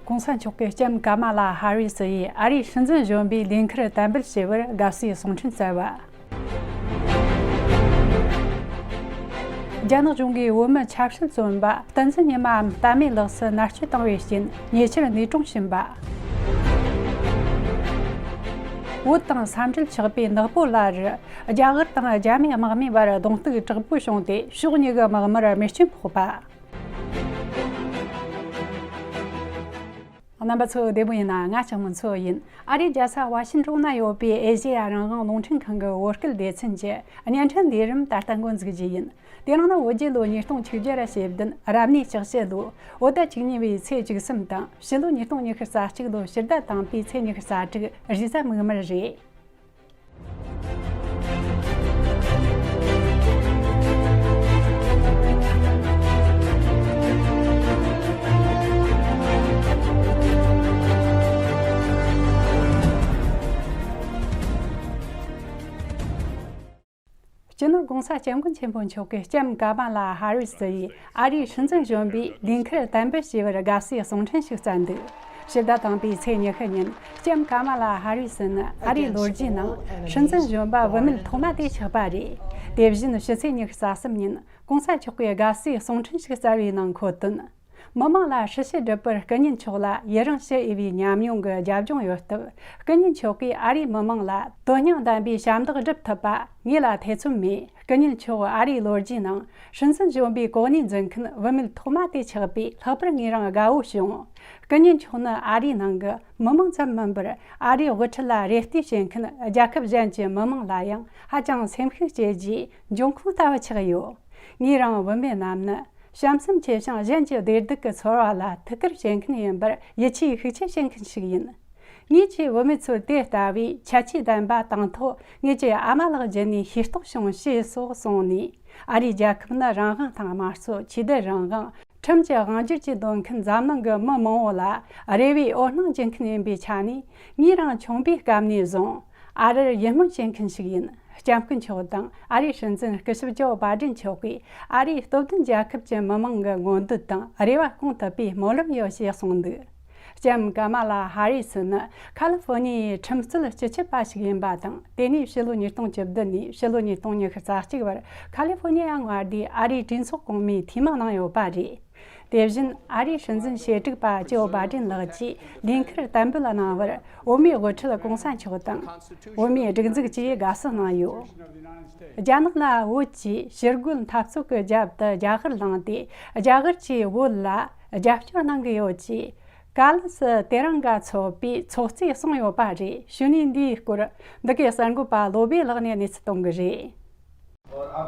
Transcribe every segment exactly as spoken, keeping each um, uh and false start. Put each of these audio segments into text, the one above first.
གོང་ས་མཆོག་གི་ལྕམ་ཀ་མ་ལ་ཧ་རི་སི་ཡིས་ཨ་རིའི་སྲིད་འཛིན་གཞོན་པའི་ལས་འཁུར་དམ་འབུལ་བྱས་པར་དགའ་བསུའི་གསུང་འཕྲིན་བསྩལ་བ། རྒྱ་ནག་གཞུང་གིས་བོད་མི་ཆབ་སྲིད་བཙོན་པ་བསྟན་འཛིན་ཉི་མའམ་རྟ་མེ་ལགས་སུ་མནར་གཅོད་བཏང་བའི་རྐྱེན་ཉེ་ཆར་ནུས་གྲོངས་ཕྱིན་པ། བོད་དང་ས་འབྲེལ་ཆགས་པའི་ནག་པོ་ལ་རུ་རྒྱ་གར་དང་རྒྱ་མིའི་དམག་མིའི་བར་གདོང་གཏུག་དྲག་པོ་བྱུང་སྟེ་ཕྱོགས་གཉིས་ཀྱི་དམག་མིར་རྨས་སྐྱོན་ཕོག་པ། རྣམ་པ་ཚོ་བདེ་པོ་ཡིན་ན། ང་ལྕགས་མོ་མཚོ་ཡིན། ཨ་རིའི་རྒྱལ་ས་ཝ་ཤིན་ཏོན་ན་ཡོད་པའི་ཨེ་ཤེ་ཡ་རང་དབང་རླུང་འཕྲིན་ཁང་གི་བོད་སྐད་སྡེ་ཚན་གྱི་བརྙན་འཕྲིན་ལས་རིམ་ད་ལྟ་འགོ་འཛུགས་རྒྱུ་ཡིན། དེ་རིང་ནི་བོད་རྒྱལ་ལོ་ཉིས་སྟོང་ཆིག་བརྒྱ་ཞེ་བདུན། རབ་གནས་ལྕགས་བྱི་ལོ། བོད་ཟླ་བཅུ་གཉིས་པའི་ཚེས་བཅུ་གསུམ་དང་། ཕྱི་ལོ་ཉིས་སྟོང་ཉི་ཤུ་རྩ་གཅིག་ལོའི་ཕྱི་ཟླ་དང་པོའི་ཚེས་ཉི་ཤུ་རྩ་དྲུག་གཞིས་རྩ་མིག་དམར་རེད། སྤྱི་ནོར་༸གོང་ས་༸སྐྱབས་མགོན་ཆེན་པོ་མཆོག་གི་ལྕམ་ཀ་མ་ལ་ཧ་རི་སི་ཡིས་ཨ་རིའི་སྲིད་འཛིན་གཞོན་པའི་ལས་འཁུར་དམ་འབུལ་བྱས་པར་དགའ་བསུའི་གསུང་འཕྲིན་ཞིག་བསྩལ་འདུག་ཕྱི་ཟླ་དང་པོའི་ཚེས་ཉི་ཤུ་ཉིན་ལྕམ་ཀ་མ་ལ་ཧ་རི་སི་ནི་ཨ་རིའི་ལོ་རྒྱུས་ནང་སྲིད་འཛིན་གཞོན་པ་བུད་མེད་ཐོག་མ་དེ་ཆགས་པ་རེད། དེ་བཞིན་ཕྱི་ཚེས་ཉི་ཤུ་རྩ་གསུམ་ཉིན་༸གོང་ས་མཆོག་གིས་དགའ་བསུའི་གསུང་འཕྲིན་ཞིག་བསྩལ་བའི་ནང་འཁོད་དོན། མི་མང་ལ་ཧྲི་ཞི་སྒྲུབ་པར་སྐུ་ཉིད་མཆོག་ལ་ཡི་རང་ཞུ་འོས་པའི་ཉམས་མྱོང་གི་རྒྱབ་ལྗོངས་ཡོད་སྟབས། སྐུ་ཉིད་མཆོག་གིས་ཨ་རིའི་མི་མང་ལ་དོན་སྙིང་ལྡན་པའི་ཞབས་འདེགས་སྒྲུབ་ཐུབ་པ་ངེད་ལ་ཐེ་ཚོམ་མེད། སྐུ་ཉིད་མཆོག་ཨ་རིའི་ལོ་རྒྱུས་ནང་སྲིད་འཛིན་གཞོན་པའི་གོ་གནས་འཛིན་མཁན་བུད་མེད་ཐོག་མ་དེ་ཆགས་པས་ལྷག་པར་ངེད་རང་དགའ་བོ་བྱུང་། སྐུ་ཉིད་མཆོག་ནི་ཨ་རིའི་ནང་གི་མི་མང་ཙམ་མིན་པར། ཨ་རིའི་དབུ་ཁྲིད་ལ་རེ་ལྟོས་བྱེད་མཁན་རྒྱལ་ཁབ་གཞན་གྱི་མི་མང་ལ་ཡང་ཧ་ཅང་སེམས་ཤུགས་སྐྱེད་རྒྱུའི་འབྱུང་ཁུངས་ལྟ་བུ་ཆགས་ཡོད། ངེད་རང་བུད་མེད་རྣམས་ནི། བྱམས་སེམས་ཆེ་ཞིང་གཞན་གྱི་བདེ་སྡུག་གི་ཚོར་བ་ལ་ཐུགས་ཁུར་བྱེད་མཁན་ཡིན་པར་ཡིད་ཆེས་ཤུགས་ཆེ་བྱེད་མཁན་ཞིག་ཡིན། ངེད་ཀྱིས་བུད་མེད་ཚོར་དེ་ལྟ་བུའི་ཁྱད་ཆོས་ལྡན་པ་དང་ཐོག་ངེད་ཀྱི་ཨ་མ་ལགས་བརྒྱུད་ནས་ཤེས་རྟོགས་བྱུང་ཞེས་སོགས་གསུངས་ནས། ཨ་རིའི་རྒྱལ་ཁབ་ནི་རང་དབང་དང་དམངས་གཙོ། ཆོས་དད་རང་དབང་། ཁྲིམས་ཀྱི་དབང་སྒྱུར་བཅས་འདོད་མཁན་འཛམ་གླིང་གི་མི་མང་བོ་ལ་རེ་བའི་འོད་སྣང་སྦྱིན་མཁན་ཡིན་པའི་ཆ་ནས། ངེད་རང་ཆུང་པའི་སྐབས་ནས་བཟུང་། ཨ་རིར་ཡིད་སྨོན་བྱེད་མཁན་ཞིག་ཡིན། ལྕམ་སྐུ་མཆོག་དང་ཨ་རིའི་སྲིད་འཛིན་སྐུ་ཞབས་ཇོ་བྷ་ཌེན་མཆོག་གིས་ཨ་རིའི་སྟོབས་ལྡན་རྒྱལ་ཁབ་ཀྱི་མི་མང་གི་མངོན་འདོད་དང་རེ་བ་སྐོང་ཐུབ་པའི་སྨོན་ལམ་ཡོད་ཅེས་གསུངས་འདུག་ལྕམ་ཀ་མ་ལ་ཧ་རི་སི་ནི་ཁ་ལི་ཧྥོ་ནི་ཡའི་ཁྲིམས་རྩོད་སྤྱི་ཁྱབ་པ་ཞིག་ཡིན་པ་དང་། དེ་ནས་ཕྱི་ལོ་ཉིས་སྟོང་བཅུ་བདུན་ནས་ཕྱི་ལོ་ཉིས་སྟོང་ཉི་ཤུ་རྩ་གཅིག་བར་ཁ་ལི་ཧྥོ་ནི་ཡ་མངའ་སྡེའི་ཨ་རིའི་གྲོས་ཚོགས་གོང་མའི་འཐུས་མི་གནང་ཡོད་པ་རེད། དེ་བཞིན་ཨ་རིའི་སྲིད་འཛིན་ཞེ་དྲུག་པ་ཇོ་བྷ་ཌེན་ལགས་ཀྱིས་ལས་འཁུར་དམ་འབུལ་གནང་བར་བོད་མིའི་དབུ་ཁྲིད་༸གོང་ས་མཆོག་དང་། བོད་མིའི་སྒྲིག་འཛུགས་ཀྱིས་དགའ་བསུ་གནང་ཡོད། རྒྱ་ནག་ལ་བོད་ཀྱིས་ཞི་རྒོལ་འཐབ་རྩོད་ཀྱི་རྒྱབ་ཏུ་རྒྱ་གར་བླངས་ཏེ། རྒྱ་གར་གྱིས་བོད་ལ་རྒྱབ་སྐྱོར་གནང་གི་ཡོད་ཅེས་ཀ་ལན་སི་ཏེ་རང་ག་ཚོགས་པའི་ཚོགས་གཙོས་གསུངས་ཡོད་པ་རེད། ཞུ་ནས་འདིའི་སྐོར་འདི་གའི་གསར་འགོད་པ་བློ་བྷེ་ལགས་ནས་གནས་ཚུལ་གཏོང་གི་རེད།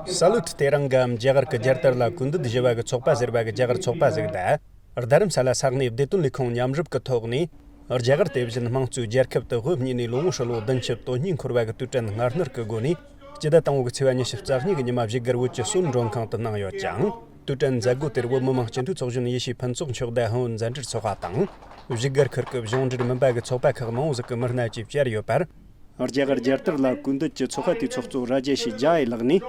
ས་ལུད་ཏེ་རང་གམ་རྒྱ་གར་གྱི་རྒྱལ་དར་ལ་གུས་འདུད་ཞུ་བ་གི་ཚོགས་པ་ཟེར་བ་གི་རྒྱ་གར་ཚོགས་པ་ཟིག་དང་། རྡ་རམ་ས་ལ་ས་གནས་བདེ་དོན་ལས་ཁུངས་མཉམ་རུབ་ཀྱི་ཐོག་ནས། རྒྱ་གར་དེ་བཞིན་དམངས་གཙོའི་རྒྱལ་ཁབ་ཏུ་བོད་གཉིས་ནས་ལོ་ངོ་ཧྲིལ་བོ་བདུན་ཅུ་དོན་གཉིས་འཁོར་བ་གི་དུས་དྲན་སྔ་སྣུར་གྱི་སྒོ་ནས། སྤྱི་ཟླ་དང་པོ་གི་ཚེས་པ་ཉི་ཤུ་རྩ་གཉིས་ཀྱི་ཉི་མ་བཞུགས་སྒར་བོད་ཀྱི་གསོལ་མགྲོན་ཁང་དུ་གནང་ཡོད་ཅིང་། དུས་དྲན་མཛད་སྒོ་དེར་བོད་མི་མང་སྤྱི་འཐུས་ཚོགས་གཞོན་ཡེ་ཤེས་ཕུན་ཚོགས་མཆོག་དང་ཕན་ཡོན་མཛད་འཕྲིན་ཚོགས་པ་དང་། བཞུགས་སྒར་ཁུལ་གྱི་གཞུང་འབྲེལ་མིན་པ་གི་ཚོགས་པ་ཁག་མང་བོ་ཟིག་གི་མི་སྣ་བཅས་བཅར་ཡོད་པར། རྒྱ་གར་རྒྱལ་དར་ལ་གུས་འདུད་ཀྱི་ཚོགས་པ་དེའི་ཚོགས་གཙོ་ར་ཇེ་ཤི་ཇཱ་ཡི་ལགས་ནས།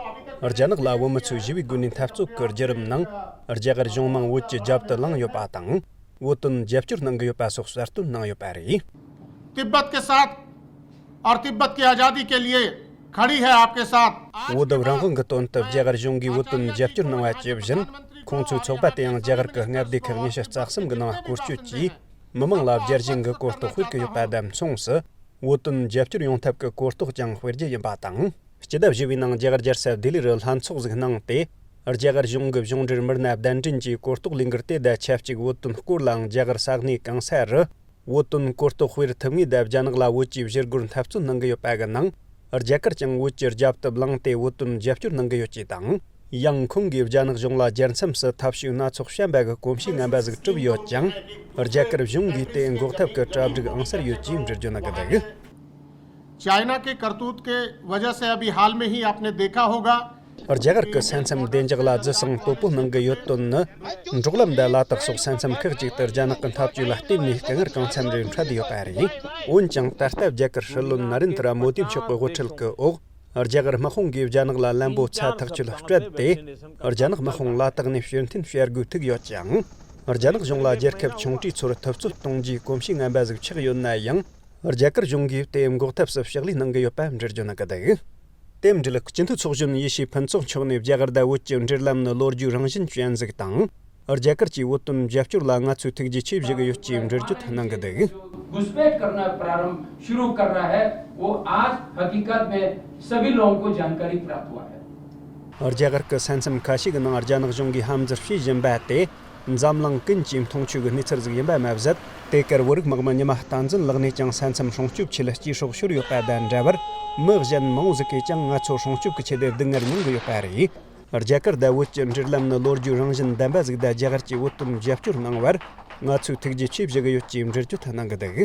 རྒྱ་ནག་ལ་བོད་མི་ཚོས་ཞི་བའི་སྒོ་ནས་འཐབ་རྩོད་ཀྱི་བརྒྱུད་རིམ་ནང་། རྒྱ་གར་གཞུང་མང་བོད་ཀྱི་རྒྱབ་ཏུ་ལངས་ཡོད་པ་དང་། བོད་དོན་རྒྱབ་སྐྱོར་གནང་གི་ཡོད་པ་སོགས་གསལ་སྟོན་གནང་ཡོད་པ་རེད། तिब्बत के साथ और तिब्बत की आज़ादी के लिए खड़ी है आपके साथ। བོད་རང་དབང་གི་དོན་དུ་རྒྱ་གར་གཞུང་གིས་བོད་དོན་རྒྱབ་སྐྱོར་གནང་བ་ཇི་བཞིན། ཁོང་ཚོའི་ཚོགས་པ་དེ་ཡང་རྒྱ་གར་གྱི་མངའ་སྡེ་ཁག་ཉི་ཤུ་རྩ་གསུམ་གྱི་ནང་སྐོར་སྐྱོད་ཀྱིས། མི་མང་ལ་རྒྱལ་ཞེན་གྱི་གོ་རྟོགས་སྤེལ་གྱི་ཡོད་པ་དང་མཚུངས་སུ། བོད་དོན་རྒྱབ་སྐྱོར་ཡོང་ཐབས་ཀྱི་གོ་རྟོགས་ཀྱང་སྤེལ་རྒྱུ་ཡིན་པ་དང་། སྤྱི་ཟླ་བཞི་པའི་ནང་རྒྱ་གར་རྒྱལ་ས་ལྡི་ལི་རུ་ལྷན་ཚོགས་ཤིག་གནང་སྟེ། རྒྱ་གར་གཞུང་གི་གཞུང་འབྲེལ་མི་སྣ་གདན་འདྲེན་གྱིས་གོ་རྟོགས་ལས་འགུལ་དེ་དང་ཆབས་ཅིག་བོད་དོན་སྐོར་ལའང་རྒྱ་གར་ས་གནས་གང་ས་རུ་བོད་དོན་གོ་རྟོགས་སྤེལ་ཐུབ་ངེས་དང་། རྒྱ་ནག་ལ་བོད་ཀྱིས་ཞི་རྒོལ་འཐབ་རྩོད་གནང་གི་ཡོད་པ་གི་ནང་། རྒྱ་གར་ཀྱང་བོད་ཀྱི་རྒྱབ་ཏུ་ལངས་ཏེ་བོད་དོན་རྒྱབ་སྐྱོར་གནང་གི་ཡོད་ཅེས་དང་། ཡང་ཁོང་གིས་རྒྱ་ནག་གཞུང་ལ་རྒྱལ་མཚམས་སུ་ཐབས་ཤེས་སྣ་ཚོགས་བཤམས་པ་གི་གོམས་གཤིས་ངན་པ་ཟིག་གྲུབ་ཡོད་ཅིང་། རྒྱ་གར་གཞུང་གིས་དེ་འགོག་ཐབས་ཀྱི་གྲ་སྒྲིག་ཨང་གསར་ཡོད་ཅེས་འགྲེལ་བརྗོད་གནང་གི་འདུག། चाइना के करतूत के वजह से अभी हाल में ही आपने देखा होगा। རྒྱ་གར་གྱི་ས་མཚམས་བདེ་འཇགས་ལ་རྫི་སང་དོ་པོ་གནང་གི་ཡོད་དོན་ནི། འབྲོག་ལམ་དང་ལ་དྭགས་སོགས་ས་མཚམས་ཁག་ཅིག་ཏུ་རྒྱ་ནག་གི་འཐབ་ཇུས་ལ་བརྟེན་ནས་དཀའ་ངལ་གང་འཚམ་རེ་འཕྲད་ཡོད་པ་རེད། འོན་ཀྱང་ད་ལྟ་རྒྱ་གར་སྲིད་བློན་ན་རེན་དྲ་མོ་དི་མཆོག་གི་དབུ་ཁྲིད་ཀྱི་འོག་རྒྱ་གར་དམག་དཔུང་གིས་རྒྱ་ནག་ལ་ལན་པོ་ཚ་ཐག་ཆོད་སྤྲད་དེ། རྒྱ་ནག་དམག་དཔུང་ལ་དྭགས་ནས་ཕྱིར་འཐེན་བྱ་དགོས་ཐུག་ཡོད་ཅིང་། རྒྱ་ནག་གཞུང་ལ་རྒྱལ་ཁབ་ཆུང་གྲས་ཚོར་ཐུབ་ཚོད་གཏོང་རྒྱུའི་གོམས་གཤིས་ངན་པ་ཟིག་ཆགས་ཡོད་ན་ཡང་། རྒྱ་གར་གཞུང་གིས་དེ་འགོག་ཐབས་སུ་ཕྱག་ལས་གནང་གི་ཡོད་པ་འགྲེལ་བརྗོད་གནང་གི་འདུག་དེ་འབྲེལ་སྤྱི་འཐུས་ཚོགས་གཞོན་ཡེ་ཤེས་ཕུན་ཚོགས་མཆོག་ནས་རྒྱ་གར་དང་བོད་ཀྱི་འབྲེལ་ལམ་ནི་ལོ་རྒྱུས་རང་བཞིན་ཅན་ཟིག་དང་། རྒྱ་གར་གྱི་བོད་དོན་རྒྱབ་སྐྱོར་ལ་ང་ཚོས་ཐུགས་རྗེ་ཆེ་ཞུ་གི་ཡོད་ཅེས་འགྲེལ་བརྗོད་གནང་གི་འདུག घुसपैठ करना प्रारंभ शुरू कर रहा है, वो आज हकीकत में सभी लोगों को जानकारी प्राप्त हुआ है। རྒྱ་གར་གྱི་ས་མཚམས་ཁ་ཤས་ཀྱི་ནང་རྒྱ་ནག་གཞུང་གིས་ཧམ་འཛུལ་བྱེད་བཞིན་པ་དེ་འཛམ་གླིང་ཀུན་གྱིས་མཐོང་ཆོས་ཀྱི་གནས་ཚུལ་ཟིག་ཡིན་པ་མ་ཟད། དེ་གར་བོད་རིགས་དམག་མི་ཉི་མ་བསྟན་འཛིན་ལགས་ནས་ཀྱང་ས་མཚམས་སྲུང་སྐྱོབ་ཆེད་སྐྱེས་སྲོག་ཤོར་ཡོད་པ་དང་འདྲ་བར། མི་གཞན་མང་བོ་ཟིག་གིས་ཀྱང་ང་ཚོ་སྲུང་སྐྱོབ་ཀྱི་ཆེད་དུ་སྡུག་བསྔལ་མྱོང་གི་ཡོད་པ་རེད། རྒྱ་གར་དང་བོད་ཀྱི་འབྲེལ་ལམ་ནི་ལོ་རྒྱུས་རང་བཞིན་ལྡན་པ་ཟིག་དང་། རྒྱ་གར་གྱིས་བོད་དོན་རྒྱབ་སྐྱོར་གནང་བར་ང་ཚོས་ཐུགས་རྗེ་ཆེ་ཞུ་གི་ཡོད་ཅེས་འགྲེལ་བརྗོད་གནང་གི་འདུག་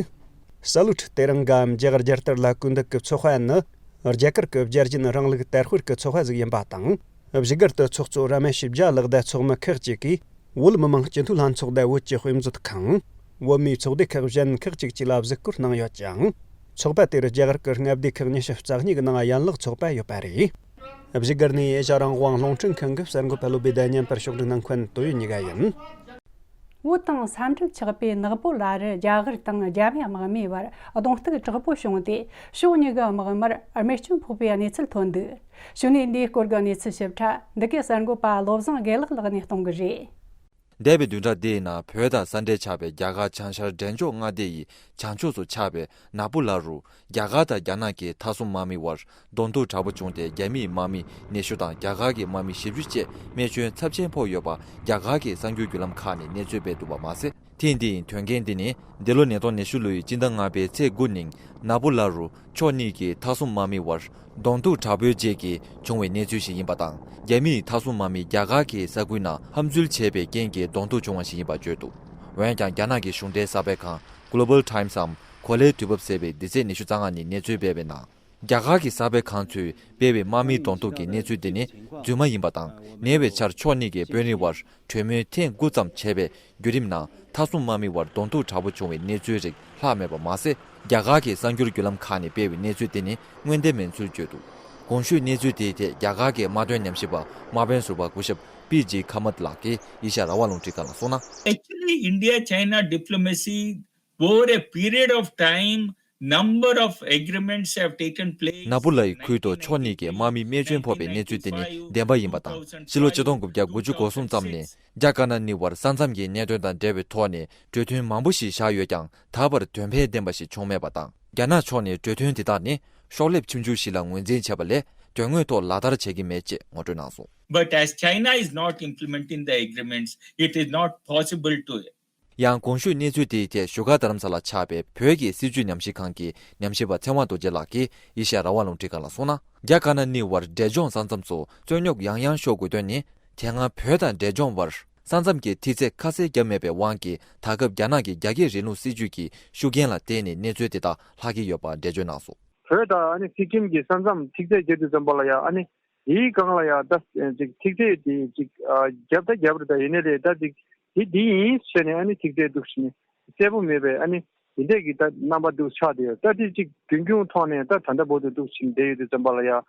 སཱ་ལུད་དེ་རིང་གམ་རྒྱ་གར་རྒྱལ་དར་ལ་གུས་འདུད་ཀྱི་ཚོགས་པ་ནི། རྒྱ་གར་གྱི་བརྒྱ་བྱིན་རིང་ལུགས་དར་སྤེལ་གྱི་ཚོགས་པ་ཟིག་ཡིན་པ་དང་། བཞུགས་སྒར་དུ་ཚོགས་གཙོ་ར་མེ་ཤི་བྱ་ལགས་དང་ཚོགས་མི་ཁག་ཅིག་གིས། བོད་མི་མང་སྤྱི་འཐུས་ལྷན་ཚོགས་དང་བོད་ཀྱི་དཔེ་མཛོད་ཁང་། བོད་མིའི་ཚོགས་སྡེ་ཁག་གཞན་ཁག་ཅིག་བཅས་ལ་གཟིགས་སྐོར་གནང་ཡོད་ཅིང་། ཚོགས་པ་དེར་རྒྱ་གར་གྱི་མངའ་སྡེ་ཁག་ཉི་ཤུ་རྩ་གཉིས་ཀྱི་ནང་ཡན་ལག་ཚོགས་པ་ཡོད་པ་རེད། བཞུགས་སྒར་ནས་ཨེ་ཤ་རང་དབང་རླུང་འཕྲིན་ཁང་གི་གསར་འགོད་པ་བློ་བདེ་ཟླ་ཉན་པར་ཕྱོགས་སྒྲིག་གནང་མཁན་དོན་ཡོད་ཉི་ག་ཡིན། བོད་དང་ས་འབྲེལ་ཆགས་པའི་ནག་པོ་ལ་རུ་རྒྱ་གར་དང་རྒྱ་མི་དམག་མིའི་བར་གདོང་གཏུག་དྲག་པོ་བྱུང་སྟེ། ཕྱོགས་གཉིས་ཀྱི་དམག་མིར་རྨས་སྐྱོན་ཕོག་པའི་གནས་ཚུལ་ཐོན་འདུག་ཞུ་ནས་འདིའི་སྐོར་གྱི་གནས་ཚུལ་ཞིབ་ཕྲ་འདི་གའི་གསར་འགོད་པ་བློ་བཟང་དགེ་ལེགས་ལགས་ནས་གཏོང་གི་རེད། འདས་པའི་བདུན་ཕྲག་འདིའི་ནང་བོད་དང་ས་འབྲེལ་ཆགས་པའི་རྒྱ་གར་བྱང་ཤར་འབྲས་ལྗོངས་མངའ་སྡེ་ཡི་བྱང་ཕྱོགས་སུ་ཆགས་པའི་ནག་པོ་ལ་རུ་རྒྱ་གར་དང་རྒྱ་ནག་གི་མཐའ་སྲུང་དམག་མི་བར་གདོང་ཐུག་དྲག་པོ་བྱུང་སྟེ། རྒྱ་མིའི་དམག་མི་ཉི་ཤུ་དང་རྒྱ་གར་གྱི་དམག་མི་བཞི་བཅུ་བཅས་རྨས་སྐྱོན་ཚབས་ཆེན་ཕོག་ཡོད་པ་རྒྱ་གར་གྱི་གསར་འགྱུར་བརྒྱུད་ལམ་ཁག་ནས་གནས་ཚུལ་སྤེལ་འདུག་པ་མ་ཟད། ཐེངས་འདིའི་དོན་རྐྱེན་འདི་ནི་འདི་ལོ་ཉིས་སྟོང་ཉི་ཤུ་ལོའི་སྤྱི་ཟླ་ལྔ་པའི་ཚེས་དགུ་ཉིན་ནག་པོ་ལ་རུ་ཕྱོགས་གཉིས་ཀྱི་མཐའ་སྲུང་དམག་མི་བར་གདོང་ཐུག་དྲག་པོའི་རྗེས་ཀྱི་བྱུང་བའི་གནས་ཚུལ་ཞིག་ཡིན་པ་དང་། རྒྱ་མིའི་མཐའ་སྲུང་དམག་མི་རྒྱ་གར་གྱི་ས་ཁུལ་ནང་ཧམ་འཛུལ་བྱས་པའི་རྐྱེན་གྱིས་གདོང་ཐུག་བྱུང་བ་ཞིག་ཡིན་པ་བརྗོད་འདུག་འོན་ཀྱང་རྒྱ་ནག་གི་གཞུང་འབྲེལ་གསར་སྤེལ་ཁང་Global Timesའམ་གོ་ལའི་དུས་བབ་ཟེར་བས་འདི་ཚེས་ཉི་ཤུ་རྩ་ལྔ་ཉིན་གནས་ཚུལ་སྤེལ་བའི་ནང་། རྒྱ་གར་གྱི་གསར་སྤེལ་ཁང་ཚོས་སྤེལ་བའི་དམག་མིའི་གདོང་ཐུག་གི་གནས་ཚུལ་འདི་ནི་རྫུན་མ་ཡིན་པ་དང་། ཉེ་བའི་ཆར་ཕྱོགས་གཉིས་ཀྱི་དཔོན་རིགས་བར་གྲོས་མོལ་ཐེངས་དགུ་ཙམ་བྱས་པའི་བརྒྱུད་རིམ་ནང་མཐའ་སྲུང་དམག་མི་བར་གདོང་ཐུག་དྲག་པོ་བྱུང་བའི་གནས་ཚུལ་རིགས་ལྷག་མེད་པ་མ་ཟད། རྒྱ་གར་གྱི་གསར་འགྱུར་བརྒྱུད་ལམ་ཁག་ནས་སྤེལ་བའི་གནས་ཚུལ་དེ་ནི་དངོས་བདེན་མིན་ཚུལ་བརྗོད་འདུག་གོང་ཞུས་གནས་ཚུལ་དེའི་ཐད་རྒྱ་གར་གྱི་དམག་དོན་ཉམས་ཞིབ་པ་དམག་དཔོན་ཟུར་པ་སྐུ་ཞབས་པི་ཇི་ཁ་མད་ལགས་ཀྱིས་ཨེ་ཤ་ཡ་རང་དབང་རླུང་འཕྲིན་ཁང་ལ་གསུངས་ན། Actually, India China diplomacy over a period of time, number of agreements have taken place. ནག་པོ་ལའི་ཁུལ་དུ་ཕྱོགས་གཉིས་ཀྱི་དམག་མི་རྨས་སྐྱོན་ཕོག་པའི་གནས་ཚུལ་དེ་ནི་བདེན་པ་ཡིན་པ་དང་། ཕྱི་ལོ་ཆིག་སྟོང་དགུ་བརྒྱ་དགུ་བཅུ་གོ་གསུམ་ཙམ་ནས་རྒྱ་དཀར་ནག་གཉིས་བར་ས་མཚམས་ཀྱི་གནད་དོན་དང་འབྲེལ་བའི་ཐོག་ནས་གྲོས་མཐུན་མང་པོ་ཞིག་བཞག་ཡོད་ཀྱང་། ད་བར་དོན་ཕན་ལྡན་པ་ཞིག་བྱུང་མེད་པ་དང་། རྒྱ་ནག་ཕྱོགས་ནས་གྲོས་མཐུན་དེ་དག་ནི་ཤོག་ལེབ་ཆུང་ཆུང་ཞིག་ལ་ངོས་འཛིན་བྱས་པ་ལས་དོན་དངོས་ཐོག་ལག་བསྟར་བྱེད་ཀྱི་མེད་ཅེས་ངོ་སྤྲོད་གནང་སོང་། But as China is not implementing the agreements, it is not possible to. ཡང་གོང་ཞུས་གནས་ཚུལ་དེའི་ཐད་བཞུགས་སྒར་རྡ་རམ་ས་ལར་ཆགས་པའི་བོད་ཀྱི་སྲིད་བྱུས་ཉམས་ཞིབ་ཁང་གི་ཉམས་ཞིབ་པ་ཚེ་དབང་རྡོ་རྗེ་ལགས་ཀྱིས་ཨེ་ཤ་ཡ་རང་དབང་རླུང་འཕྲིན་ཁང་ལ་གསུངས་ན། རྒྱ་དཀར་ནག་གཉིས་བར་འབྲས་ལྗོངས་ས་མཚམས་སུ་རྩོད་རྙོག་ཡང་ཡང་ཤོར་དགོས་དོན་ནི། དེ་སྔ་བོད་དང་འབྲས་ལྗོངས་བར་ས་མཚམས་ཀྱི་མཐིལ་ཚད་ཁ་གསལ་བརྒྱབ་མེད་པའི་དབང་གིས། ད་སྐབས་རྒྱ་ནག་གི་རྒྱ་སྐྱེད་རིང་ལུགས་སྲིད་བྱུས་ཀྱི་ཤུགས་རྐྱེན་ལ་བརྟེན་ནས་གནས་ཚུལ་དེ་དག་ལྷག་གི་ཡོད་པ་འགྲེལ་བརྗོད་གནང་སོང་། བོད་དང་ཨ་ནི་སི་ཀིམ་གྱི་ས་མཚམས་མཐིལ་ཚད་བརྒྱབ་དུས་ཙམ་པ་ལ་ཡང་ཨ་ནི། དེའི་སྒང་ལ་ཡང་ད་ཅིག་ཐིག་ཚད་དེ་ཅིག་ཨ་བརྒྱབ་ད་བརྒྱབ་རེད། ད་ཡིན་ནའི་རེད། ད་ཅིག་དེ་འདི་ཡིན་ཟེར་ནས་ཨ་ནི་ཐིག་ཚད་འདུག་ཕྱིན་གསལ་པོ་མེད་པའི་ཨ་ནི་དེ་འདྲས་ཀྱི་ད་རྣམ་པ་འདུག་ཆགས་བསྡད་ཡོད། ད་དེ་ཅིག་རྒྱུན་འཁྱོངས་ཐོག་ནས་ད་ད་ལྟ་བར་དུ་འདུག་ཕྱིན་བསྡད་ཡོད་དུས་ཙམ་པ་ལ་ཡང་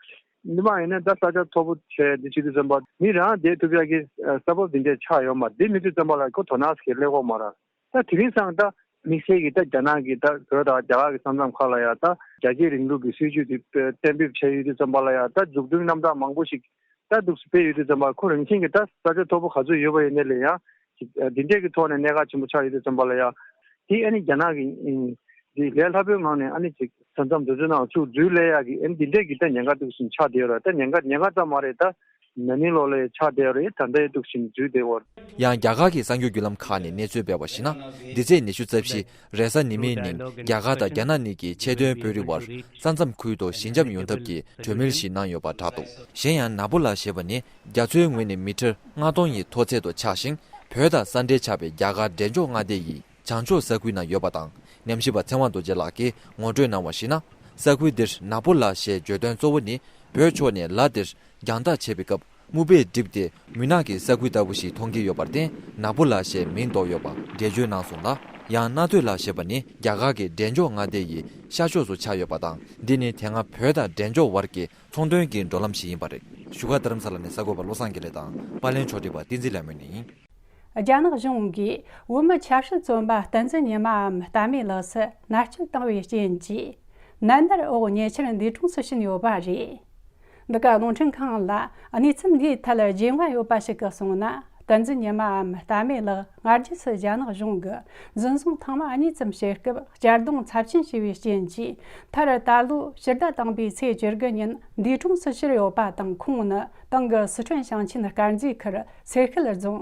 མི་མང་ཡིན་ན་ད་ས་ཆ་མཐོ་པོ་བྱས་འདི་བྱེད་དུས་ཙམ་པ་མི་རང་བསྡད་ཐུབ་ཡག་གི་ས་བབ་འདི་འདྲས་ཆགས་ཡོད་མ་རེད། དེ་མེད་དུས་ཙམ་པ་ལ་ཁོ་དོ་སྣང་ཟེར་སླེབས་ཀྱི་ཡོད་མ་རེད། ད་དེ་རིང་སང་ད་དམིགས་བསལ་གྱི་ད་རྒྱ་ནག་གི་ད་བོད་དང་རྒྱ་གར་གྱི་ས་མཚམས་ཁག་ལ་ཡང་ད་རྒྱ་སྐྱེད་རིང་ལུགས་ཀྱི་སྲིད་བྱུས་དེ་གཏན་འབེབས་བྱས་ཡོད་དུས་ཙམ་པ་ལ་ཡང་ད་འཛུགས་སྐྲུན་རྣམ་གྲངས་མང་པོ་ཞིག་ད་འདུག་སྤེལ་ཡོད་དུས་ཙམ་པ་ཁོ་རང་བཞིན་གྱི་ད་ས་ཆ་མཐོ་པོ་ག་ཚོད་ཡོད་པ་ཡིན་ནའི་ལས་ཡང་ཅིག་འདི་འདྲས་ཀྱི་ཐོག་ནས་གནད་འགག་ཆེན་པོ་ཆགས་ཡོད་དུས་ཙམ་པ་ལ་ཡང་དེ་ཨ་ནི་རྒྱ་ནག་གི་འདི་ལས་སླ་པོའི་ངང་ནས་ཨ་ནི་ཅིག་ས་མཚམས་འདི་ཚོའི་ནང་ཚུར་འཛུལ་སླེབས་ཡག་གི་ཨ་ནི་འདི་འདྲས་ཀྱི་ད་ཉེན་ཁ་འདུག་སེ་ཆགས་བསྡད་ཡོད་རེད། ད་ཉེན་ཁ་ཉེན་ཁ་ཙམ་མ་རེད། ད་ན་ནིང་ལོ་ལ་ཡང་ཆགས་བསྡད་ཡོད་རེད། ད་ལྟ་ཡང་འདུག་སེ་འཛུལ་བསྡད་ཡོད་རེད། ཡང་རྒྱ་གར་གྱི་གསར་འགྱུར་བརྒྱུད་ལམ་ཁག་ནས་གནས་ཚུལ་སྤེལ་བར་གཞིགས་ན། འདི་ཚེས་ཉི་ཤུ་རྩ་བཞི་རེས་གཟའ་ཉི་མའི་ཉིན་རྒྱ་གར་དང་རྒྱ་ནག་གཉིས་ཀྱི་ཆེས་མཐོའི་དཔོན་རིགས་བར་ས་མཚམས་ཁུལ་དུ་ཞི་འཇམ་ཡོང་ཐབས་ཀྱི་གྲོས་མོལ་ཞིག་གནང་ཡོད་པ་བསྒྲགས་འདུག་གཞན་ཡང་ནག་པོ་ལ་ཞེས་པ་ནི་རྒྱ་མཚོའི་ངོས་ནས་མི་ཊར་ལྔ་སྟོང་ཡི་མཐོ་ཚད་དུ་ཆགས་ཤིང་། བོད་དང་ས་འབྲེལ་ཆགས་པའི་རྒྱ་གར་འབྲས་ལྗོངས་མངའ་སྡེ་ཡི་བྱང་ཕྱོགས་ས་ཁུལ་ན་ཡོད་པ་དང་། ཉམས་ཞིབ་པ་ཚེ་དབང་རྡོ་རྗེ་ལགས་ཀྱིས་ངོ་སྤྲོད་གནང་བར་གཞིགས་ན། ས་ཁུལ་འདིར་ནག་པོ་ལ་ཞེས་བརྗོད་དོན་གཙོ་བོ་ནི་བོད་ཕྱོགས་ནས་ལ་འདིར་རྒྱང་ཐག་ཆད་པའི་སྐབས་སྨུག་པས་བསྒྲིབས་ཏེ་མུན་ནག་གི་ས་ཁུལ་ལྟ་བུ་ཞིག་མཐོང་གི་ཡོད་པར་བརྟེན། ནག་པོ་ལ་ཞེས་མིང་འདོགས་ཡོད་པ་འགྲེལ་བརྗོད་གནང་སོང་ལ། ཡང་སྣ་སྟོད་ལ་ཞེས་པ་ནི་རྒྱ་གར་གྱི་འབྲས་ལྗོངས་མངའ་སྡེ་ཡི་ཤར་ཕྱོགས་སུ་ཆགས་ཡོད་པ་དང་། འདི་ནི་དེ་སྔ་བོད་དང་འབྲས་ལྗོངས་བར་གྱི་ཚོང་དོན་གྱི་འགྲོ་ལམ་ཞིག་ཡིན་པ་རེད། བཞུགས་སྒར་རྡ་རམ་ས་ལ་ནས་གསར་འགོད་པ་བློ་བཟང་དགེ་ལེགས་དང་པར་ལེན་ཕྱོགས་སྒྲིག་པ་བསྟན་འཛིན་ལྷ་མོ་གཉིས་ཡིན། རྒྱ་ནག་གཞུང་གིས་བོད་མི་ཆབ་སྲིད་བཙོན་པ་བསྟན་འཛིན་ཉི་མའམ་རྟ་མོའི་ལགས་སུ་མནར་གཅོད་བཏང་བའི་རྐྱེན་གྱིས། ནད་མནར་འོག་ཉེ་ཆར་འདས་གྲོངས་སུ་ཕྱིན་ཡོད་པ་རེད། འདི་ག་རླུང་འཕྲིན་ཁང་ལ་གནས་ཚུལ་འདིའི་ཐད་རྒྱུས་མངའ་ཡོད་པ་ཞིག་གིས་གསུངས་ན། བསྟན་འཛིན་ཉི་མའམ་རྟ་མོའི་ལགས་སྔ་རྗེས་སུ་རྒྱ་ནག་གཞུང་གིས་འཛིན་བཟུང་ཐེངས་མ་གཉིས་ཙམ་བྱེད་སྐབས་གཅར་རྡུང་ཚབས་ཆེན་བྱས་པའི་རྐྱེན་གྱིས། མཐར་ད་ལོའི་ཕྱི་ཟླ་དང་པོའི་ཚེས་བཅུ་དགུ་ཉིན་འདས་གྲོངས་སུ་གྱུར་ཡོད་པ་དང་། ཁོང་ནི་ཏང་གི་སི་ཁྲོན་ཞིང་ཆེན་དཀར་མཛེས་ཁུལ་སེར་ཤུལ་རྫོང་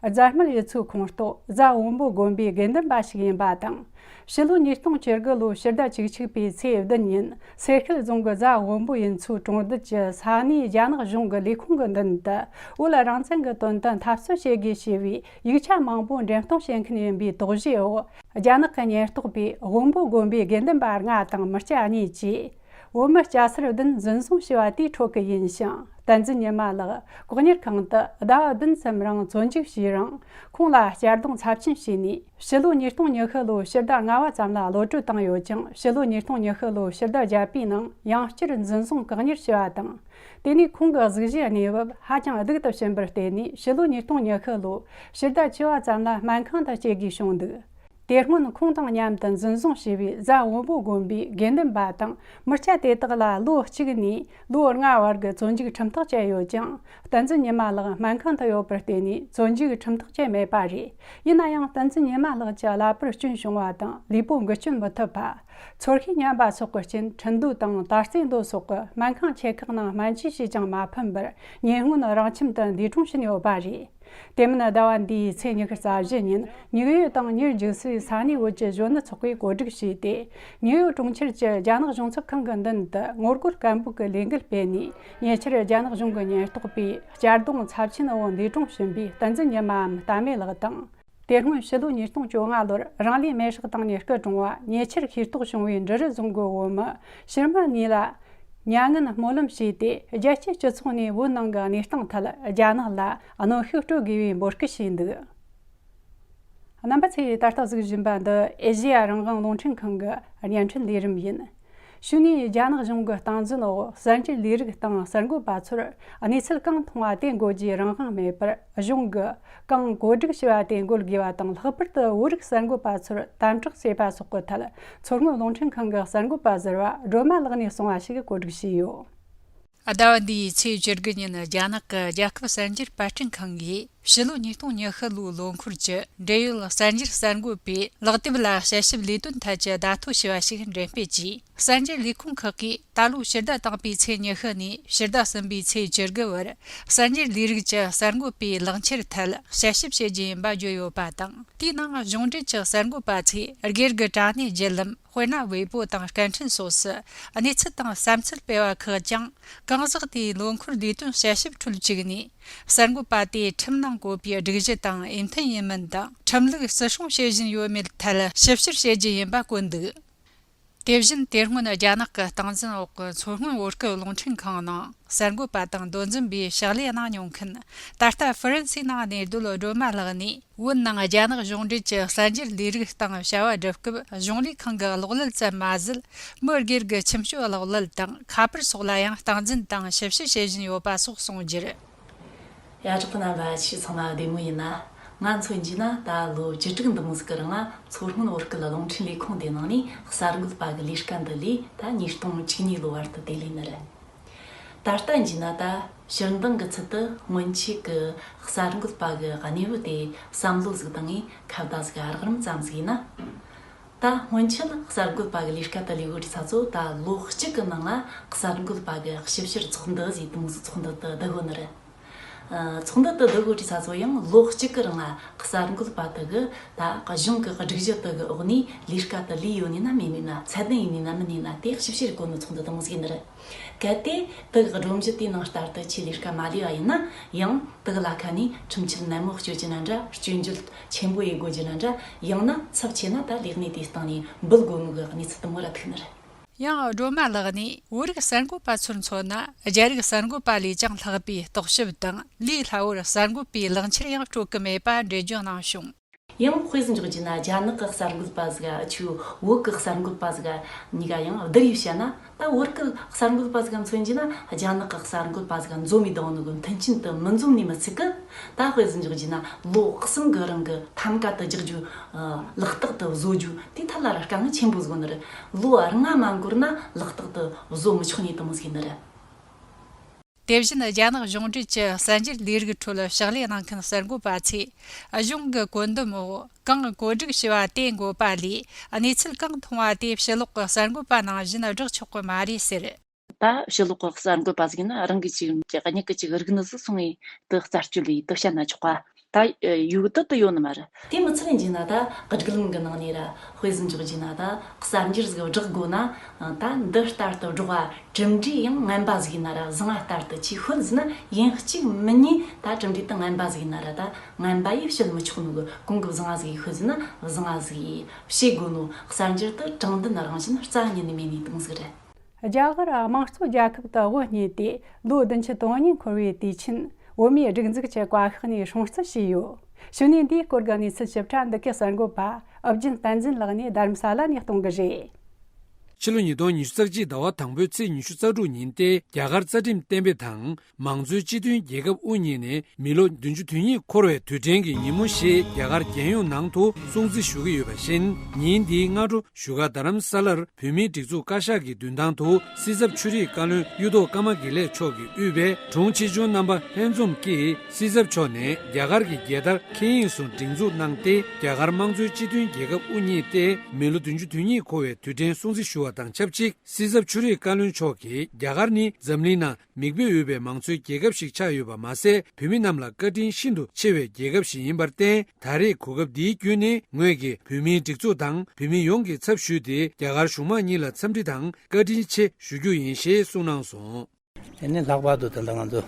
རྫ་སྨད་ཡུལ་ཚོའི་ཁོངས་གཏོགས་རྫ་བོན་པོ་དགོན་པའི་དགེ་འདུན་པ་ཞིག་ཡིན་པ་དང་། ཕྱི་ལོ་ཉིས་སྟོང་བཅུ་དགུ་ལོའི་ཕྱི་ཟླ་བཅུ་གཅིག་པའི་ཚེས་བདུན་ཉིན་སེར་ཤུལ་རྫོང་གི་རྫ་བོན་པོ་ཡུལ་ཚོའི་གྲོང་རྡལ་གྱི་ས་གནས་རྒྱ་ནག་གཞུང་གི་ལས་ཁུངས་ཀྱི་མདུན་དུ། བོད་རང་བཙན་གྱི་དོན་དུ་འཐབ་རྩོད་བྱེད་དགོས་ཞེས་པའི་ཡིག་ཆ་མང་པོ་འགྲེམས་གཏོང་བྱེད་མཁན་ཡིན་པའི་དོགས་གཞིའི་འོག་རྒྱ་ནག་གི་ཉེན་རྟོག་པས་བོན་པོ་དགོན་པའི་དགེ་འདུན་པ་ལྔ་དང་མི་སྐྱ་གཉིས་བཅས་བོད་མི་སྐྱ་སེར་བདུན་འཛིན་བཟུང་བྱས་པ་དེའི་ཁྲོད་ཀྱི་ཡིན་ཞིང་། བསྟན་འཛིན་ཉི་མ་ལགས་བཀག་ཉར་ཁང་དུ་ཟླ་བ་བདུན་ཙམ་རིང་བཙོན་འཇུག་བྱས་རུང་། ཁོང་ལ་གཅར་རྡུང་ཚབས་ཆེན་བྱས་ནས། ཕྱི་ལོ་ཉིས་སྟོང་ཉི་ཤུ་ལོའི་ཕྱི་ཟླ་ལྔ་པ་ཙམ་ལ་གློད་བཀྲོལ་བཏང་ཡོད་ཀྱང་། ཕྱི་ལོ་ཉིས་སྟོང་ཉི་ཤུ་ལོའི་ཕྱི་ཟླ་བརྒྱད་པའི་ནང་ཡང་བསྐྱར་འཛིན་བཟུང་བཀག་ཉར་བྱས་པ་དང་། དེ་ནས་ཁོང་གི་གཟུགས་གཞིའི་གནས་བབ་ཧ་ཅང་སྡུག་ཏུ་ཕྱིན་པར་བརྟེན་ནས། ཕྱི་ལོ་ཉིས་སྟོང་ཉི་ཤུ་ལོའི་ཕྱི་ཟླ་བཅུ་པ་ཙམ་ལ་སྨན་ཁང་དུ་སྐྱེལ་དགོས་བྱུང་འདུག་དེ་སྔོན་ཁོང་དང་མཉམ་དུ་འཛིན་བཟུང་བྱས་པའི་རྫ་བོན་པོ་དགོན་པའི་དགེ་འདུན་པ་དང་མི་སྐྱ་དེ་དག་ལ་ལོ་གཅིག་ནས་ལོ་ལྔ་བར་གྱི་བཙོན་འཇུག་ཁྲིམས་ཐག་བཅད་ཡོད་ཀྱང་། བསྟན་འཛིན་ཉི་མ་ལགས་སྨན་ཁང་དུ་ཡོད་པར་བརྟེན་ནས་བཙོན་འཇུག་ཁྲིམས་ཐག་བཅད་མེད་པ་རེད། ཡིན་ན་ཡང་། བསྟན་འཛིན་ཉི་མ་ལགས་ཀྱི་ཀླད་པར་སྐྱོན་བྱུང་བ་དང་། ལུས་པོ་འགུལ་སྐྱོད་མི་ཐུབ་པ། ཚོར་ཤེས་ཉམས་པ་སོགས་ཀྱི་རྐྱེན། འཕྲུལ་འདུ་དང་དར་རྩེ་མདོ་སོགས་ཀྱི་སྨན་ཁང་ཆེ་ཁག་ནང་སྨན་བཅོས་བྱས་ཀྱང་མ་ཕན་པར། ཉེ་སྔོན་རང་ཁྱིམ་དུ་འདས་གྲོངས་ཕྱིན་ཡོད་པ་རེད། དེ་མིན་ཟླ་བ་འདིའི་ཚེས་ཉི་ཤུ་རྩ་བཞི་ཉིན་ཉུག་ཡུལ་དང་ཉེར་རྒྱུག་སའི་ས་གནས་བོད་ཀྱི་གཞོན་ནུ་ཚོགས་པས་གོ་སྒྲིག་བྱས་ཏེ། ཉེ་ཡོད་གྲོང་ཁྱེར་གྱི་རྒྱ་ནག་གཞུང་ཚབ་ཁང་གི་མདུན་དུ་ངོ་རྒོལ་སྐད་འབོད་ཀྱི་ལས་འགུལ་སྤེལ་ནས། ཉེ་ཆར་རྒྱ་ནག་གཞུང་གི་ཉེན་རྟོག་པས་གཅར་རྡུང་ཚབས་ཆེན་འོག་འདས་གྲོངས་ཕྱིན་པའི་བསྟན་འཛིན་ཉི་མའམ་རྟ་མོའི་ལགས་དང་། དེ་སྔོན་ཕྱི་ལོ་ཉིས་སྟོང་བཅོ་ལྔ་ལོར་རང་ལུས་མེར་བསྲེགས་བཏང་ནས་སྐུ་གྲོངས་པ། ཉེ་ཆར་ཤེས་རྟོགས་བྱུང་བའི་འབྲི་རུ་རྫོང་གི་བོད་མི་ཤུལ་མ་གཉིས་ལ་མྱ་ངན་སྨོན་ལམ་བྱས་ཏེ། རྒྱལ་སྤྱིའི་སྤྱི་ཚོགས་ནས་བོད་ནང་གི་གནས་སྟངས་ཐད་རྒྱ་ནག་ལ་གནོན་ཤུགས་སྤྲོད་དགོས་པའི་འབོད་སྐུལ་བྱས་འདུག་རྣམ་པ་ཚོས་ད་ལྟ་གཟིགས་བཞིན་པ་འདི་ཨེ་ཤེ་ཡ་རང་དབང་རླུང་འཕྲིན་ཁང་གི་བརྙན་འཕྲིན་ལས་རིམ་ཡིན། ཕྱི་ནས་རྒྱ་ནག་གཞུང་གི་སྟངས་འཛིན་འོག་གསར་འགྱུར་ལས་རིགས་དང་གསར་འགོད་པ་ཚོར་གནས་ཚུལ་གང་མཐོང་བ་དེ་འགོད་རྒྱུའི་རང་དབང་མེད་པར། གཞུང་གིས་གང་གོ་སྒྲིག་བྱས་པ་དེ་འགོད་དགོས་པ་དང་། ལྷག་པར་དུ་བོད་རིགས་གསར་འགོད་པ་ཚོར་དམ་དྲག་བྱས་པ་སོགས་ཀྱི་ཐད། མཚོ་སྔོན་རླུང་འཕྲིན་ཁང་གི་གསར་འགོད་པ་ཟུར་པ་སྒྲོལ་མ་ལགས་ནས་གསུངས་པ་ཞིག་གོ་སྒྲིག་བྱས་ཡོད། ཟླ་བ་འདིའི་ཚེས་བཅུ་དགུ་ཉིན་རྒྱ་ནག་གི་རྒྱལ་ཁབ་གསར་འགྱུར་པར་སྐྲུན་ཁང་གིས་ཕྱི་ལོ་ཉིས་སྟོང་ཉི་ཤུ་ལོའི་ལོ་འཁོར་གྱི་འབྲེལ་ཡོད་གསར་འགྱུར་གསར་འགོད་པའི་ལག་དེབ་ལ་དཔྱད་ཞིབ་ལས་དོན་ཐད་ཀྱི་བརྡ་ཐོ་ཞེས་པ་ཞིག་འགྲེམས་སྤེལ་གྱིས། གསར་འགྱུར་ལས་ཁུངས་ཁག་གིས་ད་ལོའི་ཕྱི་ཟླ་དང་པོའི་ཚེས་ཉི་ཤུ་ནས་ཕྱི་ཟླ་གསུམ་པའི་ཚེས་བཅུ་དགུ་བར་གསར་འགྱུར་ལས་རིགས་ཀྱི་གསར་འགོད་པའི་ལག་འཁྱེར་ཐད་དཔྱད་ཞིབ་བྱེད་རྒྱུ་ཡིན་པ་བརྗོད་ཡོད་པ་དང་། དེའི་ནང་གཞུང་འབྲེལ་གྱི་གསར་འགོད་པ་ཚོས་སྒེར་གྱི་དྲ་གནས་བརྒྱུད་ལམ། དཔེར་ན། ཝེ་པོ་དང་སྐད་འཕྲིན་སོགས་སུ་གནས་ཚུལ་དང་བསམ་ཚུལ་སྤེལ་བ་ཁག་ཀྱང་། གང་ཟག་དེའི་ལོ་འཁོར་ལས་དོན་དཔྱད་ཞིབ་ཁྲོད་བཅུག་ནས། གསར་འགོད་པ་དེས་ཁྲིམས་ནང་བཀོད་པའི་སྒྲིག་གཞི་དང་འོས་མཐུན་ཡིན་མིན་དང་། ཁྲིམས་ལུགས་བརྩི་སྲུང་བྱེད་བཞིན་ཡོད་མེད་ཐད་ཞིབ་བཤེར་བྱེད་རྒྱུ་ཡིན་པ་བཀོད་འདུག་དེ་བཞིན། དེ་སྔོན་རྒྱ་ནག་གི་སྟངས་འཛིན་འོག་གི་མཚོ་སྔོན་བོད་སྐད་རླུང་འཕྲིན་ཁང་ནང་གསར་འགོད་པ་དང་། མདོ་འཛིན་པའི་ཕྱག་ལས་གནང་མྱོང་མཁན། ད་ལྟ་ཧྥ་རན་སིའི་ནང་གནས་སྡོད་སྒྲོལ་མ་ལགས་ནས། བོད་ནང་རྒྱ་ནག་གཞུང་འབྲེལ་གྱི་གསར་འགྱུར་ལས་རིགས་སྟེང་བྱ་བ་སྒྲུབ་སྐབས། གཞུང་ལས་ཁང་གི་གློག་ཀླད་ཙམ་མ་ཟད། མི་སྒེར་གྱི་ཁྱིམ་སྤྱོད་གློག་ཀླད་དང་ཁ་པར་སོགས་ལ་ཡང་སྟངས་འཛིན་དང་ཞིབ་བཤེར་བྱེད་བཞིན་ཡོད་པ་སོགས་གསུངས་རྒྱུར། ཡ། གྲོགས་པོ་རྣམ་པ། ཁྱེད་ཚང་མ་བདེ་མོ་ཡིན་ན། ང་མཚོན་གྱིས་ན་ད་ལོ་བཅུ་དྲུག་འདི་མོ་ཟིག་གི་རིང་ལ་མཚོ་སྔོན་བོད་སྐད་རླུང་འཕྲིན་ལས་ཁུངས་དེ་ནང་ནས་གསར་འགོད་པ་གི་ལས་ཀ་འདི་ལས། ད་ཉིས་སྟོང་བཅུ་གཉིས་ལོ་བར་དུ་དེ་ལས་ནི་རེད། ད་ལྟ་ཡིན་ན་ད་ཕྱིར་འདང་གི་ཚུལ་དུ་སྔོན་ཆད་ཀྱི་གསར་འགོད་པ་གི་གནས་བབ་དེ་བསམ་བློ་ཟིག་བཏང་ངས་ཁ་བརྡ་ཟིག་རགས་རིམ་ཙམ་ཟིག་ཡིན་ན། ད་སྔོན་ཆད་གསར་འགོད་པ་གི་ལས་ཀ་དེ་ལས་འགོ་ཁྲིད་ས་ཚོ་ད་ལོ་གཅིག་གི་ནང་ལ་གསར་འགོད་པ་གི་ཞིབ་བཤེར་ཚོགས་འདུ་ཟིག་དེ་མོ་ཟིག་ཚོགས་འདུ་དེ་བསྡུ་གོ་ནི་རེད། ཚོགས་འདུ་དེ་བསྡུ་གོ་ཁྲིད་ས་ཚོ་ཡང་ལོ་གཅིག་གི་རིང་ལ་གསར་འགོད་པ་དེ་གི་ད་གཞུང་གི་སྒྲིག་གཞི་དེ་གི་འོག་ནས་ལས་ཀ་དེ་ལས་ཡོད་ནི་ན་མེད་ནི་ན། ཚད་ལྡན་ཡིན་ནི་ན་མིན་ནི་ན། དེ་ཞིབ་བཤེར་གོ་ནི་ཚོགས་འདུ་དེ་མོ་ཟིག་ཡིན་ནི་རེད། གལ་ཏེ་དེ་གི་སྒྲོམ་གཞི་དེའི་ནང་ལྟར་དུ་ཁྱེད་ལས་ཀ་མ་ལས་པ་ཡིན་ན་ཡང་། དེ་གི་ལ་ཁ་ནས་ཁྲིམས་ཆད་ནན་མོ་གཅོད་རྒྱུ་ན་འདྲ། སྐྱོན་བརྗོད་ཆེན་པོ་ཡེ་དགོས་རྒྱུ་ན་འདྲ། ཡང་ན་ཚབས་ཆེ་ན་ད་ལས་གནས་དེའི་སྟེང་ནས་འབུད་དགོས་ནོ་གི་གནས་ཚུལ་དེ་མོ་ར་ཐུག་ནི་རེད། ཡང་སྒྲོལ་མ་ལགས་ནས་བོད་རིགས་གསར་འགོད་པ་ཚོར་མཚོན་ན། རྒྱ་རིགས་གསར་འགོད་པ་ལས་ཀྱང་ལྷག་པའི་རྟོག་ཞིབ་དང་། ལས་སླ་བོར་གསར་འགོད་པའི་ལག་འཁྱེར་ཡང་སྤྲོད་ཀྱི་མེད་པ་འགྲེལ་བརྗོད་གནང་བྱུང་། ཡང་དཔེ་ཟིག་འཇོག་རྒྱུ་ན། རྒྱ་ནག་གི་གསར་འགོད་པ་ཟིག་ག་ཆུ་བོད་གི་གསར་འགོད་པ་ཟིག་ག་གཉིས་ཀ་ཡང་བསྡུར་ཡེ་བཤད་ན། ད་བོད་གི་གསར་འགོད་པ་ཟིག་ག་མཚོན་རྒྱུ་ན། རྒྱ་ནག་གི་གསར་འགོད་པ་ཟིག་ག་འཛོམས་མི་བསྡད་ནོ་གི་མཐུན་རྐྱེན་དེ་མི་འཛོམས་ནི་མི་ཚད་གི། ད་དཔེ་ཟིག་འཇོག་རྒྱུ་ན་ལོ་གསུམ་གི་རིང་གི་ཐམ་ཀ་དུ་རྒྱག་རྒྱུ། ཨ། ལག་རྟགས་དུ་བཟོ་རྒྱུ་དེ་ཐད་ལ་ར་དཀའ་ངལ་ཆེན་པོ་བཟོ་ནི་རེད། ལོ་ལྔ་མ་འགོར་ན་ལག་རྟགས་དུ་བཟོ་མི་ཆོག་ནི་དེ་མོ་ཟིག་ནི་རེད། དེ་བཞིན་རྒྱ་ནག་གཞུང་འབྲེལ་གྱི་གསར་འགྱུར་ལས་རིགས་ཁྲོད་ཕྱག་ལས་གནང་མཁན་གསར་འགོད་པ་ཚོས། གཞུང་གི་བཀོད་འདོམས་འོག་གང་བཀོད་སྒྲིག་བྱས་པ་དེ་འགོད་པ་ལས། གནས་ཚུལ་གང་མཐོང་བ་དེ་ཕྱི་ལོགས་ཀྱི་གསར་འགོད་པ་ནང་བཞིན་བསྒྲགས་ཆོག་གི་མ་རེད་ཟེར། ད་ཕྱི་ལོགས་ཀྱི་གསར་འགོད་པ་ཟིག་ཡིན་ན་རང་གི་ཅིག་གཉིད་ཀྱི་ཅིག་རིག་ནི་ཟིག་སོང་ངས་དེ་རྩད་གཅོད་ལས་དེ་བཤད་ན་ཆོག་པ། ད་ཡོད་དུ་དུ་ཡོད་ནི་མ་རེད། དེ་མི་ཚད་ཡིན་གྱི་ན་ད་སྒྲིག་ལམ་གྱི་ནང་ནས་ར་དཔེ་ཟིག་འཇོག་རྒྱུ་ན་ད་གསར་འགྱུར་ཟིག་བསྒྲགས་དགོས་ན། ད་འདི་ལྟར་དུ་བསྒྲགས་པ་གྲུབ་འབྲས་ཡང་ངན་པ་ཟིག་ཡིན་ན་ར་བཟང་ང་ལྟར་དུ་ཅིག་ཤོད་ཟིན་ན་ཡིན་གཅིག་མིན་གཉིས་ད་གྲུབ་འབྲས་དེ་ངན་པ་ཟིག་ཡིན་ན་ར་ད་ངན་པ་ཡིས་བཤད་མི་ཆོག་ནོ་གི་གོང་གི་བཟང་ང་ཟིག་ཡིས་ཤོད་ཟིན་ན་བཟང་ང་ཟིག་ཡིས་བཤད་དགོས་ནོ། གསར་འགྱུར་དེ་དྲང་བདེན་རང་བཞིན་རྩ་ཉིད་ནས་མེད་ནས་བཏང་ཟིག་རེད། རྒྱ་གར་དམངས་གཙོ་རྒྱལ་ཁབ་ཏུ་དབུ་བརྙེས་ཏེ་ལོ་བདུན་ཅུ་དོན་གཉིས་འཁོར་བའི་དུས་ཆེན་བོད་མིའི་སྒྲིག་འཛུགས་ཀྱི་བཀའ་ཤག་ནས་སྲུང་བརྩི་ཞུས་ཡོད། ཞུ་ནས་འདིའི་སྐོར་གྱི་གནས་ཚུལ་ཞིབ་ཕྲ་འདི་གའི་གསར་འགོད་པ་ཨུ་རྒྱན་བསྟན་འཛིན་ལགས་ནས་རྡ་རམ་ས་ལ་ནས་གཏོང་གི་རེད། ཕྱི་ལོ་ཉིས་སྟོང་ཉི་ཤུ་རྩ་གཅིག་ཟླ་བ་དང་པོའི་ཚེས་ཉི་ཤུ་རྩ་དྲུག་ཉིན་ཏེ་རྒྱ་གར་རྩ་ཁྲིམས་གཏན་འབེབས་དང་། མང་གཙོའི་སྤྱི་མཐུན་རྒྱལ་ཁབ་དབུ་བརྙེས་ནས་མི་ལོ་བདུན་ཅུ་དོན་གཉིས་འཁོར་བའི་དུས་དྲན་གྱི་ཉིན་མོ་ཞེས་རྒྱ་གར་རྒྱལ་ཡོངས་ནང་དུ་སྲུང་བརྩི་ཞུ་གི་ཡོད་པ་བཞིན། ཉིན་འདིའི་སྔ་དྲོ་བཞུགས་སྒར་རྡ་རམ་ས་ལར་བོད་མིའི་སྒྲིག་འཛུགས་བཀའ་ཤག་གི་མདུན་ཐང་དུ་སྲིད་ཚབ་ཆོས་རིག་བཀའ་བློན་གཡུ་ཐོག་ཀརྨ་དགེ་ལེགས་མཆོག་གིས་དབུས་པའི་དྲུང་ཆེ་ཆུང་རྣམ་པ་ལྷན་འཛོམས་ཀྱིས་སྲིད་ཚབ་མཆོག་ནས་རྒྱ་གར་གྱི་རྒྱལ་དར་ཁེ་ཡིན་སུ་སྒྲེང་འཛུགས་གནང་སྟེ། རྒྱ་གར་དམངས་གཙོའི་སྤྱི་མཐུན་རྒྱལ་ཁབ་དབུ་བརྙེས་ཏེ་མི་ལོ་བདུན་ཅུ་དོན་གཉིས་འཁོར་བའི་དུས་དྲན་སྲུང་བརྩི་ཞུ་བ་དང་ཆབས་ཅིག་སྲིད་ཚབ་ཆོས་རིག་བཀའ་བློན་མཆོག་གིས་རྒྱ་གར་ནི་འཛམ་གླིང་ནང་མིག་དཔེ་འོས་པའི་མང་གཙོའི་རྒྱལ་ཁབ་ཞིག་ཆགས་ཡོད་པ་མ་ཟད། བོད་མི་རྣམས་ལ་བཀའ་དྲིན་ཤིན་ཏུ་ཆེ་བའི་རྒྱལ་ཁབ་ཞིག་ཡིན་པར་བརྟེན། ད་རེས་གོ་སྐབས་འདིའི་བརྒྱུད་ནས་ངོས་ཀྱིས་བོད་མིའི་སྒྲིག་འཛུགས་དང་བོད་མི་ཡོངས་ཀྱི་ཚབ་ཞུས་ཏེ་རྒྱ་གར་གཞུང་མང་གཉིས་ལ་འཚམས་འདྲི་དང་བཀའ་དྲིན་ཆེ་ཞུ་རྒྱུ་ཡིན་ཞེས་གསུངས་གནང་སོང་། དེ་ནས་ལྷག་པར་དུ་ད་ལྟ་ང་ཚོ་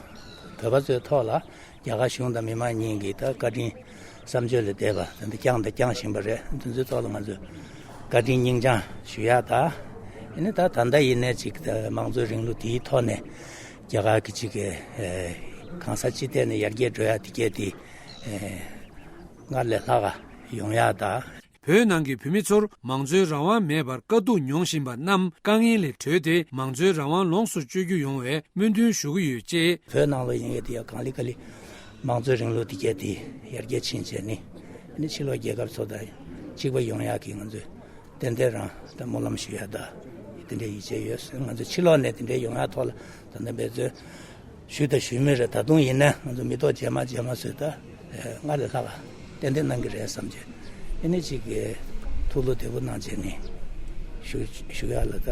བོད་པ་ཚོའི་ཐོག་ལ་རྒྱ་གར་གཞུང་དང་མི་མང་གཉིས་ཀྱིས་ད་བཀའ་དྲིན་བསམ་བརྗོད་ལས་འདས་པ་ད་ལྟ་བསྐྱངས་དང་བསྐྱང་བཞིན་པ་རེད། དེ་ཚོའི་ཐོག་ལ་ང་ཚོས་བཀའ་དྲིན་སྙིང་བཅངས་ཞུ་ཡག་དང་། ཡིན་ནའི་ད་ད་ལྟ་ཡིན་ནའི་ཅིག་ད་དམངས་གཙོའི་རིང་ལུགས་དེའི་ཐོག་ནས་རྒྱ་གར་གྱི་ཅིག་གི་ཨེ་གང་ས་ཅི་ཐད་ནས་ཡར་རྒྱས་འགྲོ་ཡག་དེ་གས་དེ་ཨེ་སྔར་ལས་ལྷག་ག་ཡོང་ཡག་དང་། བོད་ནང་གི་བོད་མི་ཚོར་མང་གཙོའི་རང་དབང་མེད་པར་དཀའ་སྡུག་མྱོང་བཞིན་པ་རྣམས་དཀའ་ངལ་ལས་གྲོལ་ཏེ་མང་གཙོའི་རང་དབང་ལོངས་སུ་སྤྱོད་རྒྱུ་ཡོང་བའི་སྨོན་འདུན་ཞུ་གི་ཡོད་ཅེས། བོད་ནང་ལ་ཡིན་ཡོད་དེ་ཡང་གང་ལེགས་ག་ལེགས་དམངས་གཙོའི་རིང་ལུགས་འདི་གས་དེ་ཡར་རྒྱས་ཕྱིན་བྱས་ནི་ནི་ཕྱི་ལོགས་རྒྱལ་ཁབ་ཚོ་དང་གཅིག་པ་ཡོང་ཡག་གི་ང་ཚོས་ཏན་ཏན་རང་ད་སྨོན་ལམ་ཞུ་ཡག་ད་དེ་འདྲའི་ཡིད་ཆེས་ཡོད། ང་ཚོ་ཕྱི་ལོགས་ནས་དེ་འདྲའི་ཡོང་ཡག་ཐོག་ལ་ད་ལྟ་འབད་བརྩོན་ཞུས་དང་ཞུས་མུས་རེད། ད་དུང་ཡིན་ན་ང་ཚོ་མི་ཐོག་རྗེས་མ་རྗེས་མ་བཟོས་ད་སྔར་ལས་ལྷག་ཏན་ཏན་གནང་གི་རེད་བསམ་བྱས་ཨེ་ནི་ཅིག་གི་ཐུགས་བློ་བདེ་པོ་གནང་བྱས་ནས་ཞུ་ཞུ་ཡག་ལ་ད་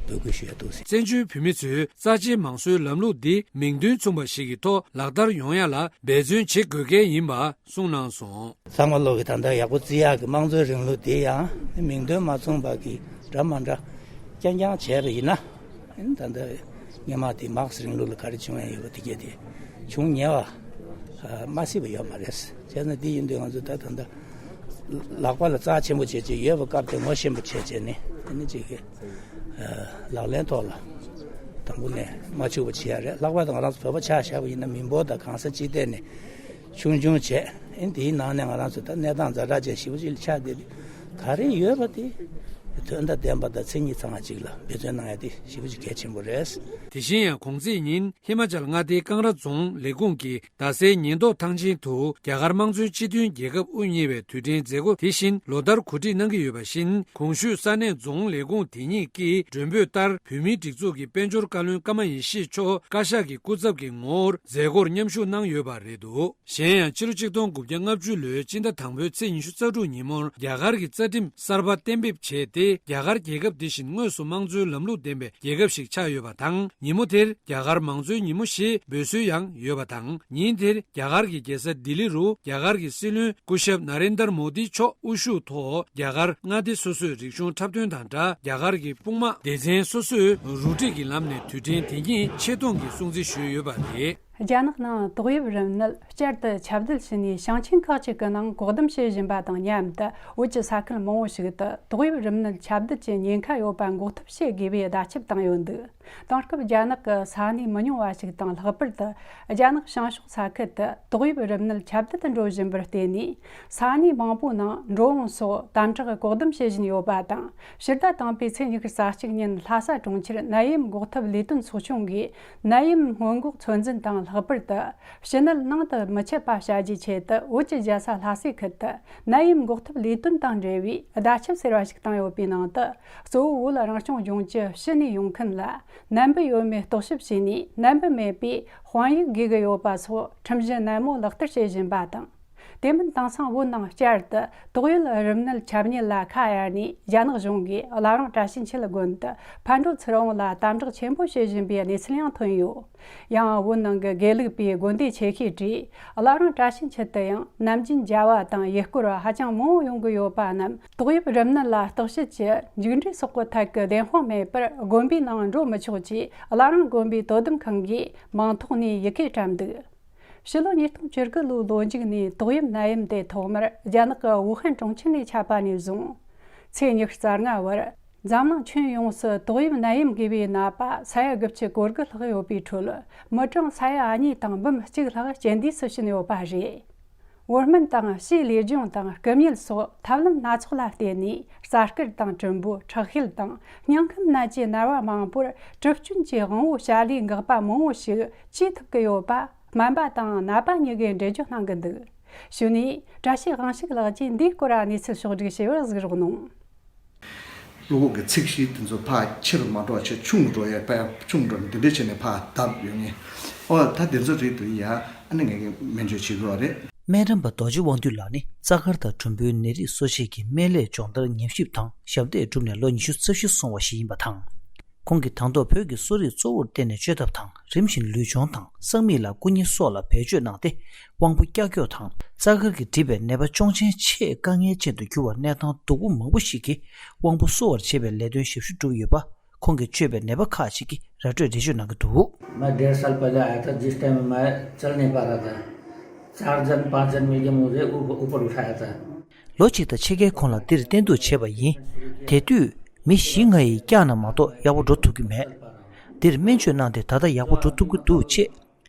འབོད་སྐུལ་ཞུ་ཡག་འདུག་ཟེར། བཙན་བྱོལ་བོད་མི་ཚོས་རྩ་ཆེའི་མང་གཙོའི་ལམ་ལུགས་འདི་མིང་དོན་མཚུངས་པ་ཞིག་གི་ཐོག་ལག་བསྟར་ཡོང་ཡག་ལ་འབད་བརྩོན་བྱེད་དགོས་གལ་ཡིན་པ་གསུངས་གནང་སོང་། ཚང་མ་ལོག་གི་ད་ལྟ་ཡག་པོ་བརྩི་ཡག་གི་དམངས་གཙོའི་རིང་ལུགས་དེ་ཡང་མིང་དོན་མ་མཚུངས་པ་གི་འདྲ་མ་འདྲ་རྐྱང་རྐྱང་བྱས་པ་ཡིན་ན། ཨིན་ད་ལྟ་སྔོན་མ་དེ་མཱག་སི་རིང་ལུགས་ལ་ག་རེ་བྱུང་ཡ་ཡོད་པ་དེ་གས་དེ་བྱུང་ཉེ་བ་མ་སྲིད་པ་ཡོད་མ་རེད། བྱས་ན་དེ་ཡིན་དུས་ང་ཚོ་ད་ད་ལྟ་ལག་པ་ལ་རྩ་ཆེན་པོ་བྱས་བྱས་ཡོད་པ་སྐབས་དེ་ངོ་ཤེས་པོ་བྱས་བྱས་ནས་དེ་ནི་ཅིག་གི་ལག་ལེན་ཐོག་ལ་དང་པོ་ནས་མ་བཅུག་པ་བྱེད་ཡ་རེད། ལྷག་པར་དུ་ང་རང་ཚོ་བོད་པ་ཆ་བཞག་པ་ཡིན་ན་མི་འབོར་དང་གང་ས་ཅི་ཐད་ནས་ཆུང་ཆུང་བྱས། ཨིན་དེའི་ནང་ནས་ང་རང་ཚོ་ད་གནས་སྟངས་ཛ་དྲག་ཅན་ཞེ་པོ་ཅིག་ལ་ཆགས་བསྡད་དུས་ག་རེ་ཡོད་པ་དེ་དོན་དང་ལྡན་པ་དང་མཚན་ཉིད་ཚང་བ་ཅིག་ལ་འབད་བརྩོན་གནང་ཡ་དེ་ཞེ་པོ་ཅིག་གལ་ཆེན་པོ་རེད། དེ་བཞིན་ཡང་གོང་ཚེས་ཉིན་ཧི་མ་ཅལ་མངའ་སྡེའི་ཀང་ར་རྫོང་ལས་ཁུངས་ཀྱི་རྡ་སའི་ཉེན་རྟོག་ཐང་ཆེན་དུ་རྒྱ་གར་དམངས་གཙོའི་སྤྱི་མཐུན་རྒྱལ་ཁབ་དབུ་བརྙེས་པའི་དུས་དྲན་མཛད་སྒོ་དེ་བཞིན་ལོ་ལྟར་གོ་སྒྲིག་གནང་གི་ཡོད་པ་བཞིན། གོང་ཞུས་ས་གནས་རྫོང་ལས་ཁུངས་དེ་ཉིད་ཀྱིས་མགྲོན་འབོད་ལྟར་བོད་མིའི་སྒྲིག་འཛུགས་ཀྱི་དཔལ་འབྱོར་བཀའ་བློན་ཀརྨ་ཡེ་ཤེས་མཆོག་བཀའ་ཤག་གི་སྐུ་ཚབ་ཀྱི་ངོ་བོར་མཛད་སྒོར་མཉམ་ཞུགས་གནང་ཡོད་པ་རེད་འདུག་གཞན་ཡང་ཕྱི་ལོ་ཆིག་སྟོང་དགུ་བརྒྱ་ལྔ་བཅུ་ལོའི་སྤྱི་ཟླ་དང་པོའི་ཚེས་ཉི་ཤུ་རྩ་དྲུག་ཉིན་མོར་རྒྱ་གར་གྱི་རྩ་ཁྲིམས་གསར་པ་གཏན་འབེབས་བྱས་ཏེ། རྒྱ་གར་རྒྱལ་ཁབ་འདི་བཞིན་དངོས་སུ་དམངས་གཙོའི་ལམ་ལུགས་ལྡན་པའི་རྒྱལ་ཁབ་ཞིག་ཆགས་ཡོད་པ་དང་། ཉིན་མོ་དེར་རྒྱ་གར་མང་གཙོའི་ཉིན་མོ་ཞེས་འབོད་སྲོལ་ཡང་ཡོད་པ་དང་། ཉིན་དེར་རྒྱ་གར་གྱི་རྒྱལ་ས་ལྡི་ལི་རུ་རྒྱ་གར་གྱི་སྲིད་བློན་སྐུ་ཞབས་ན་རེན་དར་མོ་དི་མཆོག་དབུ་བཞུགས་ཐོག་རྒྱ་གར་མངའ་སྡེ་སོ་སོའི་རིག་གཞུང་འཁྲབ་སྟོན་དང་སྦྲགས། རྒྱ་གར་གྱི་དཔུང་དམག་སྡེ་ཚན་སོ་སོས་རུ་སྒྲིག་གི་ལམ་ནས་དུས་དྲན་དེ་ཉིད་ཆེ་མཐོང་གིས་སྲུང་བརྩི་ཞུས་ཡོད་པ་རེད། རྒྱ་ནག་ནང་ཏོག་དབྱིབས་རིམས་ནད་བསྐྱར་དུ་ཁྱབ་གདལ་ཕྱིན་ནས་ཞིང་ཆེན་ཁག་ཅིག་གི་ནང་འགོག་སྡོམ་བྱེད་བཞིན་པ་དང་མཉམ་དུ། བོད་ཀྱི་ས་ཁུལ་མང་བོ་ཞིག་ཏུ་ཏོག་དབྱིབས་རིམས་ནད་ཁྱབ་གདལ་གྱི་ཉེན་ཁ་ཡོད་པ་འགོག་ཐབས་བྱེད་དགོས་པའི་བརྡ་ཁྱབ་བཏང་ཡོད་འདུག་དེང་སྐབས་རྒྱ་ནག་གི་ས་གནས་མི་ཉུང་བ་ཞིག་དང་། ལྷག་པར་དུ་རྒྱ་ནག་བྱང་ཕྱོགས་ས་ཁུལ་དུ་ཏོག་དབྱིབས་རིམས་ནད་ཁྱབ་གདལ་དུ་འགྲོ་བཞིན་པར་བརྟེན་ནས། ས་གནས་མང་པོའི་ནང་འགྲོ་འོང་སོགས་དམ་དྲག་བཀག་སྡོམ་བྱེད་བཞིན་ཡོད་པ་དང་། ཕྱི་ཟླ་དང་པའི་ཚེས་ཉི་ཤུ་རྩ་གཅིག་ཉིན་ལྷ་ས་གྲོང་ཁྱེར་ནད་ཡམས་འགོག་ཐབས་ལས་དོན་ཚོགས་ཆུང་གིས། ནད་ཡམས་སྔོན་འགོག་ཚོད་འཛིན་དང་། ལྷག་པར་དུ་ཕྱི་ནད་ནང་དུ་མི་མཆེད་པ་བྱ་རྒྱུའི་ཆེད་དུ། བོད་ཀྱི་རྒྱལ་ས་ལྷ་སའི་ཁུལ་དུ་ནད་ཡམས་འགོག་ཐབས་ལས་དོན་དང་འབྲེལ་བའི་བརྡ་ཁྱབ་ཟེར་བ་ཞིག་བཏང་ཡོད་པའི་ནང་དུ། གཙོ་བོ་བོད་རང་སྐྱོང་ལྗོངས་ཀྱི་ཕྱི་ནས་ཡོང་མཁན་ལ་ནད་འབུ་ཡོད་མེད་རྟོག་ཞིབ་བྱས་ནས། ནད་འབུ་མེད་པའི་དཔང་ཡིག་དགོས་ཀྱི་ཡོད་པ་སོགས་ཁྲིམས་གཞི་ནན་མོ་ལག་བསྟར་བྱེད་བཞིན་པ་དང་། དེ་མིན་དེང་སང་བོད་ནང་བསྐྱར་དུ་ཏོག་དབྱིབས་རིམས་ནད་ཁྱབ་ཉེན་ལ་ཁ་གཡར་ནས། རྒྱ་ནག་གཞུང་གིས་བླ་བྲང་བཀྲ་ཤིས་འཁྱིལ་དགོན་དུ་ཕར་འགྲོ་ཚུར་འོང་ལ་དམ་དྲག་ཆེན་པོ་བྱེད་བཞིན་པའི་གནས་ཚུལ་ཡང་ཐོན་ཡོད། ཡང་བོད་ནང་གི་དགེ་ལུགས་པའི་དགོན་སྡེ་ཆེ་ཤོས་གྲས་བླ་བྲང་བཀྲ་ཤིས་འཁྱིལ་དུ་ཡང་ནམ་རྒྱུན་མཇལ་བ་དང་ཡུལ་སྐོར་བ་ཧ་ཅང་མང་བོ་ཡོང་གི་ཡོད་པ་རྣམས། ཏོག་དབྱིབས་རིམས་ནད་ལ་བརྟག་དཔྱད་ཀྱི་མཇུག་འབྲས་སོགས་ཀྱི་ཐད་ཀྱི་བདེན་དཔང་མེད་པར་དགོན་པའི་ནང་འགྲོ་མི་ཆོག་ཅེས་བླ་བྲང་དགོན་པའི་དོ་དམ་ཁང་གིས་མིང་ཐོག་ནས་ཡི་གེ་བཀྲམ་འདུག། ཕྱི་ལོ་ཉིས་སྟོང་བཅུ་དགུ་ལོའི་ལོ་མཇུག་ནས་ཏོག་དབྱིབས་ནད་ཡམས་དེ་ཐོག་མར་རྒྱ་ནག་གི་ཝུ་ཧན་གྲོང་ཁྱེར་ནས་ཁྱབ་པ་ནས་བཟུང་། ཚེས་ཉི་ཤུ་རྩ་ལྔ་བར། འཛམ་གླིང་ཁྱོན་ཡོངས་སུ་ཏོག་དབྱིབས་ནད་ཡམས་འགོས་པའི་ནད་པ་ས་ཡ་དགུ་བཅུ་གོ་དགུ་ལྷག་ཡོད་པའི་ཁྲོད། མི་གྲངས་ས་ཡ་གཉིས་དང་འབུམ་གཅིག་ལྷག་རྐྱེན་འདས་སུ་ཕྱིན་ཡོད་པ་རེད། བོད་སྨན་དང་ཕྱིའི་ལས་སྦྱོང་དང་སྐུ་མཉེ་སོགས་ཐབས་ལམ་སྣ་ཚོགས་ལ་བརྟེན་ནས། རྩ་དཀར་དང་གྲུམ་བུ། ཁྲག་ཤེད་དང་སྙིང་ཁམས་ནད་ཀྱི་ནད་པ་མང་པོར་གྲིབ་སྐྱོན་གྱི་དབང་པོ་བྱ་ལས་འགག་པ་མང་བོ་ཞིག་བཅོས་ཐུབ་ཀྱི་ཡོད་པ། སྨན་པ་དང་ནད་པ་གཉིས་ཀས་འགྲེལ་བརྗོད་གནང་གི་འདུག། གཞུག་ནས་བཀྲ་ཤིས་དབང་ཕྱུག་ལགས་ཀྱིས་འདིའི་སྐོར་གནས་ཚུལ་ཕྱོགས་བསྒྲིགས་བྱས་པར་གཟིགས་རོགས་གནང་། བློ་ཁོག་གི་ཚིག་བཞི་དེ་ཚོ་ཕར་ཆེ་རུ་མ་འགྲོ་བྱས། ཆུང་རུ་འགྲོ་ཡ། ཕར་ཆུང་རུ་འགྲོ་ནས་འདི་འདྲ་བྱས་ནས་ཕར་བརྡབས་ཡོང་ངེས། ཨོ་ད་དེ་ཚོ་རེད་འདུག་ཡ། ཨ་ནི་ངས་སྨན་བཅོས་བྱེད་དགོས་པ་རེད། སྨན་རམས་པ་རྡོ་རྗེ་དབང་འདུས་ལགས་ནི་རྩ་དཀར་དང་གྲུམ་བུའི་ནད་རིགས་གསོ་བྱེད་ཀྱི་སྨན་ལས་སྦྱོང་བརྡར་ཉམས་ཞིབ་དང་ཞབས་འདེགས་བསྒྲུབས་ནས་ལོ་ཉི་ཤུ་རྩ་བཞི་སོང་བ་ཞིག་ཡིན་པ་དང་། ཁོང་གིས་དང་ཐོག་བོད་ཀྱི་གསོ་རིག་གཙོ་བོར་བརྟེན་ནས་བཅོས་ཐབས་དང་། རིམ་བཞིན་ལུས་སྦྱོང་དང་། སང་མིག་ལ་སྐུ་ཉིད་སོགས་ལ་བེད་སྤྱོད་གནང་སྟེ། དབང་པོ་ཀྱག་ཀྱོག་དང་། རྩ་དཀར་གྱིས་བསྒྲིབས་པའི་ནད་པ་སྐྱོང་ཆེན་ཆེས་དཀའ་ངལ་ཅན་དུ་གྱུར་བ། གནས་སྟངས་སྡུག་པོ་མང་པོ་ཞིག་གི་དབང་པོ་གསོ་བར་བྱེད་པའི་ལས་དོན་ཞབས་ཞུ་བསྒྲུབས་ཡོད་པ། ཁོང་གིས་བཅོས་པའི་ནད་པ་ཁག་ཅིག་གིས་ར་སྤྲོད་འགྲེལ་བརྗོད་གནང་གི་འདུག། मैं डेढ़ साल पहले आया था, जिस टाइम मैं चल नहीं पा रहा था, चार जन, पांच जन मिलके मुझे ऊपर, ऊपर उठाया था। ལོ་གཅིག་དང་ཕྱེད་ཀའི་གོང་ལ་འདིར་བསྟེན་གཏུགས་བྱས་པ་ཡིན། དེ་དུས་མི་བཞི་ལྔ་ཡིས་བཀྱགས་ན་མ་གཏོགས་ཡག་པོ་འགྲོ་ཐུབ་ཀྱི་མེད། འདིར་སྨན་བཅོས་གནང་སྟེ་ད་ལྟ་ཡག་པོ་འགྲོ་ཐུབ་ཀྱི་འདུག་ཅེས།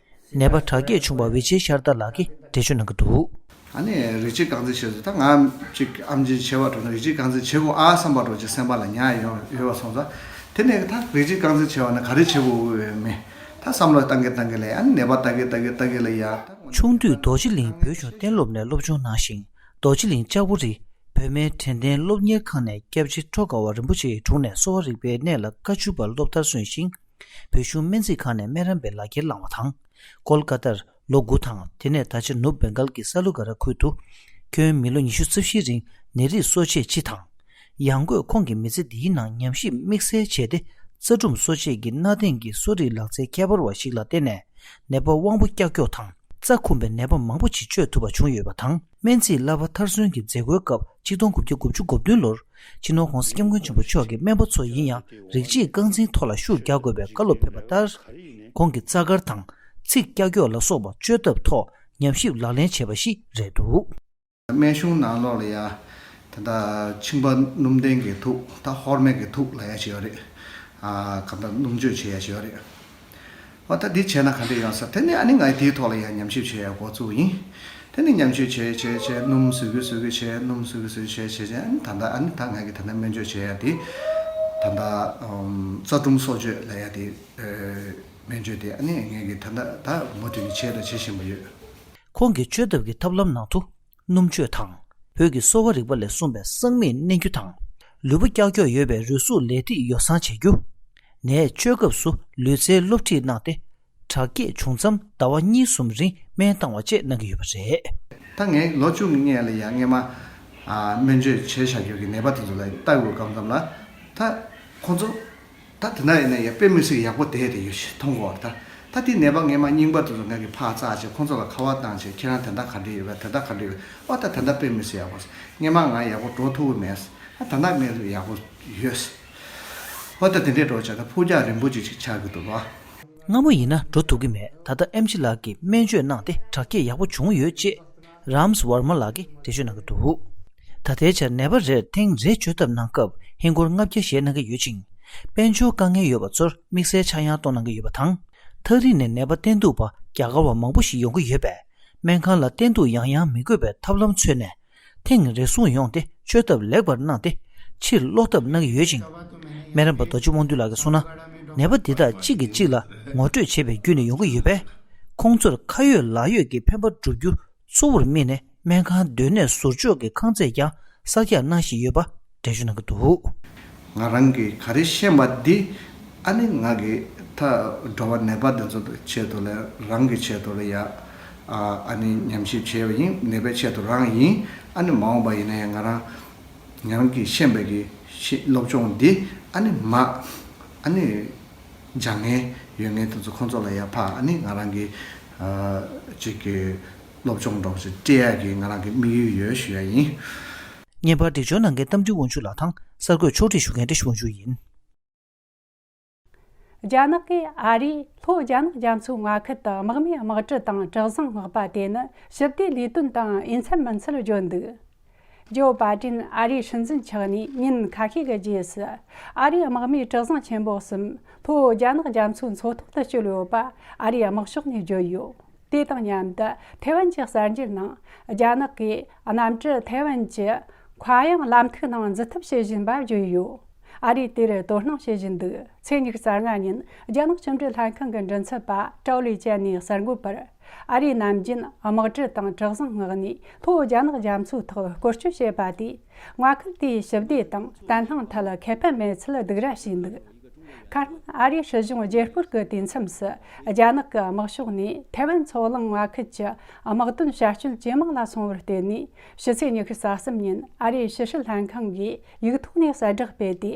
ནད་པ་དྲག་སྐྱེད་བྱུང་བ་ཝི་ཆེ་ཤར་ཏ་ལགས་ཀྱིས་འགྲེལ་བརྗོད་གནང་གི་འདུག། ཨ་ནི་རིགས་གཅིག་རྐང་འཛིན་བྱས་སོང་། ད་ང་གཅིག་ཨམ་ཆི་བྱེད་པ་འགྲོ་ན་རིགས་གཅིག་རྐང་འཛིན་བྱེད་དགོས་ཨ་བསམ་པ་འགྲོ་ཅིག་སེམས་པ་ལ་ཉར་ཡོད་ཡོད་པ་སོང་ཙང་། དེ་ནས་ད་རིགས་གཅིག་རྐང་འཛིན་བྱས་པ་ན་ག་རེ་བྱེད་དགོས་ཡོད་མེད་ད་བསམ་བློ་བཏང་གི་བཏང་གི་ལ། ཨ་ནི་ནད་པ་ལྟ་གི་ལྟ་གི་ལྟ་གི་ལ་ཡ་ད། ཆུང་དུས་རྡོ་རྗེ་གླིང་བོད་གཞུང་གཏན་སློབ་ནས་སློབ་སྦྱོང་གནང་ཞིང་། རྡོ་རྗེ་གླིང་ལྕགས་པོ་རི་བོད་སྨན་དྲན་རྟེན་སློབ་གཉེར་ཁང་ནས་སྐྱབས་རྗེ་ཁྲོ་དགའ་བ་རིན་པོ་ཆེ་ཡི་དྲུང་ནས་གསོ་བ་རིག་པའི་གནས་ལ་བཀའ་བཅུ་པ་སློབ་མཐར་སོན་ཞིང་། བོད་གཞུང་སྨན་རྩིས་ཁང་ནས་སྨན་རམས་པའི་ལག་ཁྱེར་བླངས་པ་དང་། ཀོལ་ཀ་ཏར་ལོ་དགུ་དང་། དེ་ནས་ད་ཆ་ནུབ་བེང་གལ་གྱི་ས་ལུ་ག་ར་ཁུལ་དུ། ཁྱོན་མི་ལོ་ཉི་ཤུ་རྩ་བཞིའི་རིང་ནད་རིགས་གསོ་དཔྱད་སྤྱི་དང་། ཡང་སྒོས་ཁོང་གིས་མི་ཚེ་འདིའི་ནང་ཉམས་ཞིབ་དམིགས་བསལ་བྱས་ཏེ། རྩ་སྒྲུང་གསོ་དཔྱད་ཀྱི་གནའ་དེང་གི་གསོ་རིག་ལག་རྩལ་ཁྱད་པར་བ་ཞིག་ལ་བརྟེན་ནས། ནད་པ་དབང་པོ་ཀྱག་ཀྱོག་དང་། རྩ་འཁུམས་པའི་ནད་པ་མང་པོ་ཅིག་བཅོས་ཐུབ་པ་བྱུང་ཡོད་པ་དང་། སྨན་རྩིས་བསླབ་པ་མཐར་སོན་གྱི་མཛད་སྒོའི་སྐབས་གཅིག་སྟོང་དགུ་བརྒྱ་དགུ་བཅུ་གོ་བདུན་ལོར་སྤྱི་ནོར་༸གོང་ས་༸སྐྱབས་མགོན་ཆེན་པོ་མཆོག་གིས་སྨན་པ་ཚོ་ཡིན་ཡང་རིགས་གཅིག་རྐང་འཛིན་ཐོག་ལ་ཤུགས་རྒྱག་དགོས་པའི་བཀའ་སློབ་ཕེབས་པ་ལྟར། ཁོང་གིས་རྩ་དཀར་དང་ཚིགས་ཀྱག་ཀྱོག་ལ་སོགས་པ་བཅོས་ཐབས་ཐོག་ཉམས་ཞིབ་ལག་ལེན་བྱས་པ་ཞིག་རེད་འདུག། སྨན་གཞུང་ནང་ལོགས་ལ་ཡ། ད་ལྟ་མཆིན་པ་སྣུམ་ལྡན་གྱི་དུག་ད་ཧོར་སྨན་གྱི་དུག་ལབ་ཡ་ཅིག་ཡོད་རེད། ཨ་གང་ལྟར་སྣུམ་བཅོས་བྱེད་ཡ་ཅིག་ཡོད་རེད། ཨོ་ད་འདི་བྱས་ན་ག་འདྲ་ཡོང་ས། དེ་ནས་ཨ་ནི་ང་དེའི་ཐོག་ལ་ཡང་ཉམས་ཞིབ་བྱེད་ཡ་འགོ་བཙུགས་ཡིན། དེ་ནས་ཉམས་ཞིབ་བྱས་བྱས་བྱས་སྣུམ་བཟོ་གི་བཟོ་གི་བྱས། སྣུམ་བཟོ་གི་བཟོ་གི་བྱས་བྱས་བྱས། ཨ་ནི་ད་ལྟ་ཨ་ནི་ད་ང་གི་ད་ལྟ་སྨན་བཅོས་བྱེད་ཡ་དེ་ད་ལྟ་ཨམ་རྩ་སྒྲུང་གསོ་བཅོས་ལབ་ཡ་དེ་ཨེ་སྨན་བཅོས་དེ་ཨ་ནི་ངས་ཀྱི་ད་ལྟ་ད་མུ་མཐུད་ནས་བྱས་དང་བྱེད་བཞིན་པ་ཡོད། ཁོང་གིས་བཅོས་ཐབས་ཀྱི་ཐབས་ལམ་ནང་དུ། སྣུམ་བཅོས་དང་། བོད་ཀྱི་གསོ་བ་རིག་པ་ལས་གསུངས་པའི་སྲང་མིག་མནན་རྒྱུ་དང་། ལུས་པོ་ཀྱག་ཀྱོག་ཡོད་པའི་རུས་ཟུངས་ལས་ཐིགས་ཡོ་བསྲང་བྱེད་རྒྱུ། ནད་བཅོས་སྐབས་སུ་ལུས་རྩལ་སློབ་ཁྲིད་གནང་སྟེ། དྲག་སྐྱེད་བྱུང་མཚམས་ཟླ་བ་གཉིས་གསུམ་རིང་སྨན་བཏང་བ་བཅས་གནང་གི་ཡོད་པ་རེད། ད་ངས་ལོ་བཅུ་གི་སྔོན་ལ་ཡང་སྔས་མ་ཨ་སྨན་བཅོས་བྱས་བཞག་རྒྱུ་གི་ནད་པ་དེ་ཚོ་ལ་ལྟ་དགོས་སྐབས་ཙམ་ལ། ད་ཁོང་ཚོ། ད་དེ་འདྲ་ཡིན་ན་ཡང་དཔེ་མི་སྲིད་ཡག་པོ་བསྡད་དེ་ཡོད་ཞེས་མཐོང་གོ། ད་ད་དེ་ནད་པ་སྔས་མ་རྙིང་པ་དེ་ཚོ་ང་གིས་ཕར་བཙལ་བྱས་ཁོང་ཚོ་ལ་ཁ་པར་བཏང་བྱས་ཁྱེད་རང་དེ་འདྲ་ག་འདྲ་ཡོད་པས། དེ་འདྲ་ག་འདྲ་ཡོད་པས། ཨོ་ད་དེ་འདྲ་དཔེ་མི་སྲིད་ཡག་པོ། སྔས་མ་ང་ཡག་པོ་འགྲོ་ཐུབ་ཀྱི་མེད། ཨ་ད་འདྲ་སྨན་ལུགས་ཡག་པོ་ཡོད། ཨོ་ད་དེ་འདྲས་འགྲོ་བྱས་ད་ཕུགས་རྒྱང་རིང་པོ་ཅིག་ཅིག་ཆགས་ཀྱི་འདུག་ལོ། སྔ་མོ་ཡིན་ན་འགྲོ་ཐུབ་ཀྱི་མེད། ད་ལྟ་ཨེམ་ཆི་ལགས་ཀྱིས་སྨན་བཅོས་གནང་སྟེ་དྲག་སྐྱེད་ཡག་པོ་བྱུང་ཡོད་ཅེས་རམས་ཝར་མ་ལགས་ཀྱིས་འགྲེལ་བརྗོད་གནང་གི་འདུག། ད་ལྟའི་ཆར་ནད་པ་རེར་ཐེངས་རེ་བཅོས་ཐབས་གནང་སྐབས་ཧིན་སྒོར་ལྔ་བརྒྱ་བཞེས་གནང་གི་ཡོད་ཅིང་ དཔལ་འབྱོར་དཀའ་ངལ་ཡོད་པ་ཚོར་དམིགས་བསལ་ཆག་ཡང་གཏོང་གནང་གི་ཡོད་པ་དང་། ཐག་རིང་ནས་ནད་པ་བསྟེན་གཏུག་པ་རྒྱ་གར་བ་མང་པོ་ཞིག་ཡོང་གི་ཡོད་པས། སྨན་ཁང་ལ་བསྟེན་གཏུག་ཡང་ཡང་མི་དགོས་པའི་ཐབས་ལམ་འཚོལ་ནས། ཐེངས་རེ་ཟུང་ཡོང་སྟེ་བཅོས་ཐབས་ལེགས་པར་གནང་སྟེ། ཕྱིར་སློག་ཐབས་གནང་གི་ཡོད་ཅིང་། སྨན་རམས་པ་རྡོ་རྗེ་དབང་འདུས་ལགས་ཀྱིས་གསུངས་ན། ནད་པ་འདི་དག་གཅིག་གིས་གཅིག་ལ་ངོ་སྤྲོད་བྱེད་པའི་བརྒྱུད་ནས་ཡོང་གི་ཡོད་པས། ཁོང་ཚོར་ཁ་ཡོད་ལག་ཡོད་ཀྱི་ཕན་པ་བསྒྲུབ་རྒྱུ་གཙོ་བོར་དམིགས་ནས། སྨན་ཁང་སྡོད་གནས་ཟུར་འཇོག་གི་ཁང་བརྩེགས་ཀྱང་གསར་རྒྱག་གནང་བཞིན་ཡོད་པ་འགྲེལ་བརྗོད་གནང་གི་འདུག། ང་རང་གིས་ག་རེ་ཤེས་པ་འདི། ཨ་ནི་ང་གིས་ད་འགྲོ་བ་ནད་པ་འདི་ཚོ་ཆེད་དུ་ལ་རང་གི་ཆེད་དུ་ལ་ཡ། ཨ་ནི་ཉམས་ཞིབ་བྱས་པ་ཡིན། ནད་པའི་ཆེད་དུ་རང་ཡིན། ཨ་ནི་མ་འོངས་པ་ཡིན་ན་ཡང་ང་རང་ང་རང་གིས་ཤེས་པའི་གི་ཤེས་སློབ་སྦྱོང་འདི་ཨ་ནི་མ་ཨ་ནི་སྦྱང་མཁན་ཡོད་མཁན་དེ་ཚོ་ཁོང་ཚོ་ལ་ཡ་ཕ་ཨ་ནི་ང་རང་གི་ཨ་ཅིག་གི་སློབ་སྦྱོང་འདྲ་བོ་ཞིག་སྤྲད་ཡག་གི་ང་རང་གི་དམིགས་ཡུལ་ཡོད་ཞུ་ཡ་ཡིན། བརྙན་པར་འགྲེལ་བརྗོད་གནང་མཁན་རྟ་མགྲིན་དབང་ཕྱུག་ལགས་དང་གསར་འགོད་ཕྱོགས་སྒྲིག་ཞུ་མཁན་བཀྲ་ཤིས་དབང་ཕྱུག་ཡིན། རྒྱ་ནག་གིས་ཨ་རིའི་ལྷོ་རྒྱ་ནག་རྒྱ་མཚོའི་མངའ་ཁུལ་དུ་དམག་མིའི་དམག་གྲུ་དང་གྲུ་གཟིངས་མངགས་པ་དེ་ནི་ཞི་བདེའི་ལས་དོན་དང་འོས་འཚམ་མིན་ཚུལ་བརྗོད་འདུག། ཇོ་པ་ཏིན་ཨ་རིའི་སྲིད་འཛིན་ཆགས་ནས་ཉིན་ཁ་ཤས་ཀྱི་རྗེས་སུ། ཨ་རིའི་དམག་མིའི་གྲུ་གཟིངས་ཆེན་པོ་གསུམ་ལྷོ་རྒྱ་ནག་རྒྱ་མཚོའི་མཚོ་ཐོག་ཏུ་བསྐྱོད་ཡོད་པ་ཨ་རིའི་དམག་ཕྱོགས་ནས་བརྗོད་ཡོད། དེ་དང་མཉམ་དུ་ཐའེ་ཝན་གྱི་གསར་འགྱུར་ནང་། རྒྱ་ནག་གིས་གནམ་གྲུ་ཐའེ་ཝན་གྱི་མཁའ་དབྱིངས་ལམ་ཐིག་ནང་འཛུལ་ཐབས་བྱེད་བཞིན་པ་བརྗོད་ཡོད། ཨ་རིས་དེར་དོ་སྣང་བྱེད་བཞིན་འདུག། ཚེས་ཉི་ཤུ་རྩ་ལྔ་ཉིན་རྒྱ་ནག་ཕྱི་འབྲེལ་ལྷན་ཁང་གི་མགྲིན་ཚབ་པ་ཀྲའོ་ལི་ཅན་ནས་གསར་འགོད་པར། ཨ་རིའི་ནམ་རྒྱུན་དམག་གྲུ་དང་གྲུ་གཟིངས་མངགས་ནས་ལྷོ་རྒྱ་ནག་རྒྱ་མཚོའི་ཐོག་སྐོར་སྐྱོད་བྱས་པ་དེས། མངའ་ཁུལ་དེའི་ཞི་བདེ་དང་བརྟན་ལྷིང་ཐད་ཁེ་ཕན་མེད་ཚུལ་སྡིགས་ར་བྱས་འདུག། ཁ་སང་ཨ་རིའི་སྲིད་གཞུང་བརྗེ་སྤོར་གྱི་དུས་མཚམས་སུ། རྒྱ་ནག་གི་དམག་ཕྱོགས་ནས་ཐའེ་ཝན་མཚོ་གླིང་མངའ་ཁུལ་གྱི་དམག་དོན་བྱ་སྤྱོད་ཇེ་མང་ལ་སོང་བར་བརྟེན་ནས། ཕྱི་ཚེས་ཉི་ཤུ་རྩ་གསུམ་ཉིན་ཨ་རིའི་ཕྱི་སྲིད་ལྷན་ཁང་གིས་ཡིག་ཐོག་ནས་གསལ་བསྒྲགས་སྤེལ་ཏེ།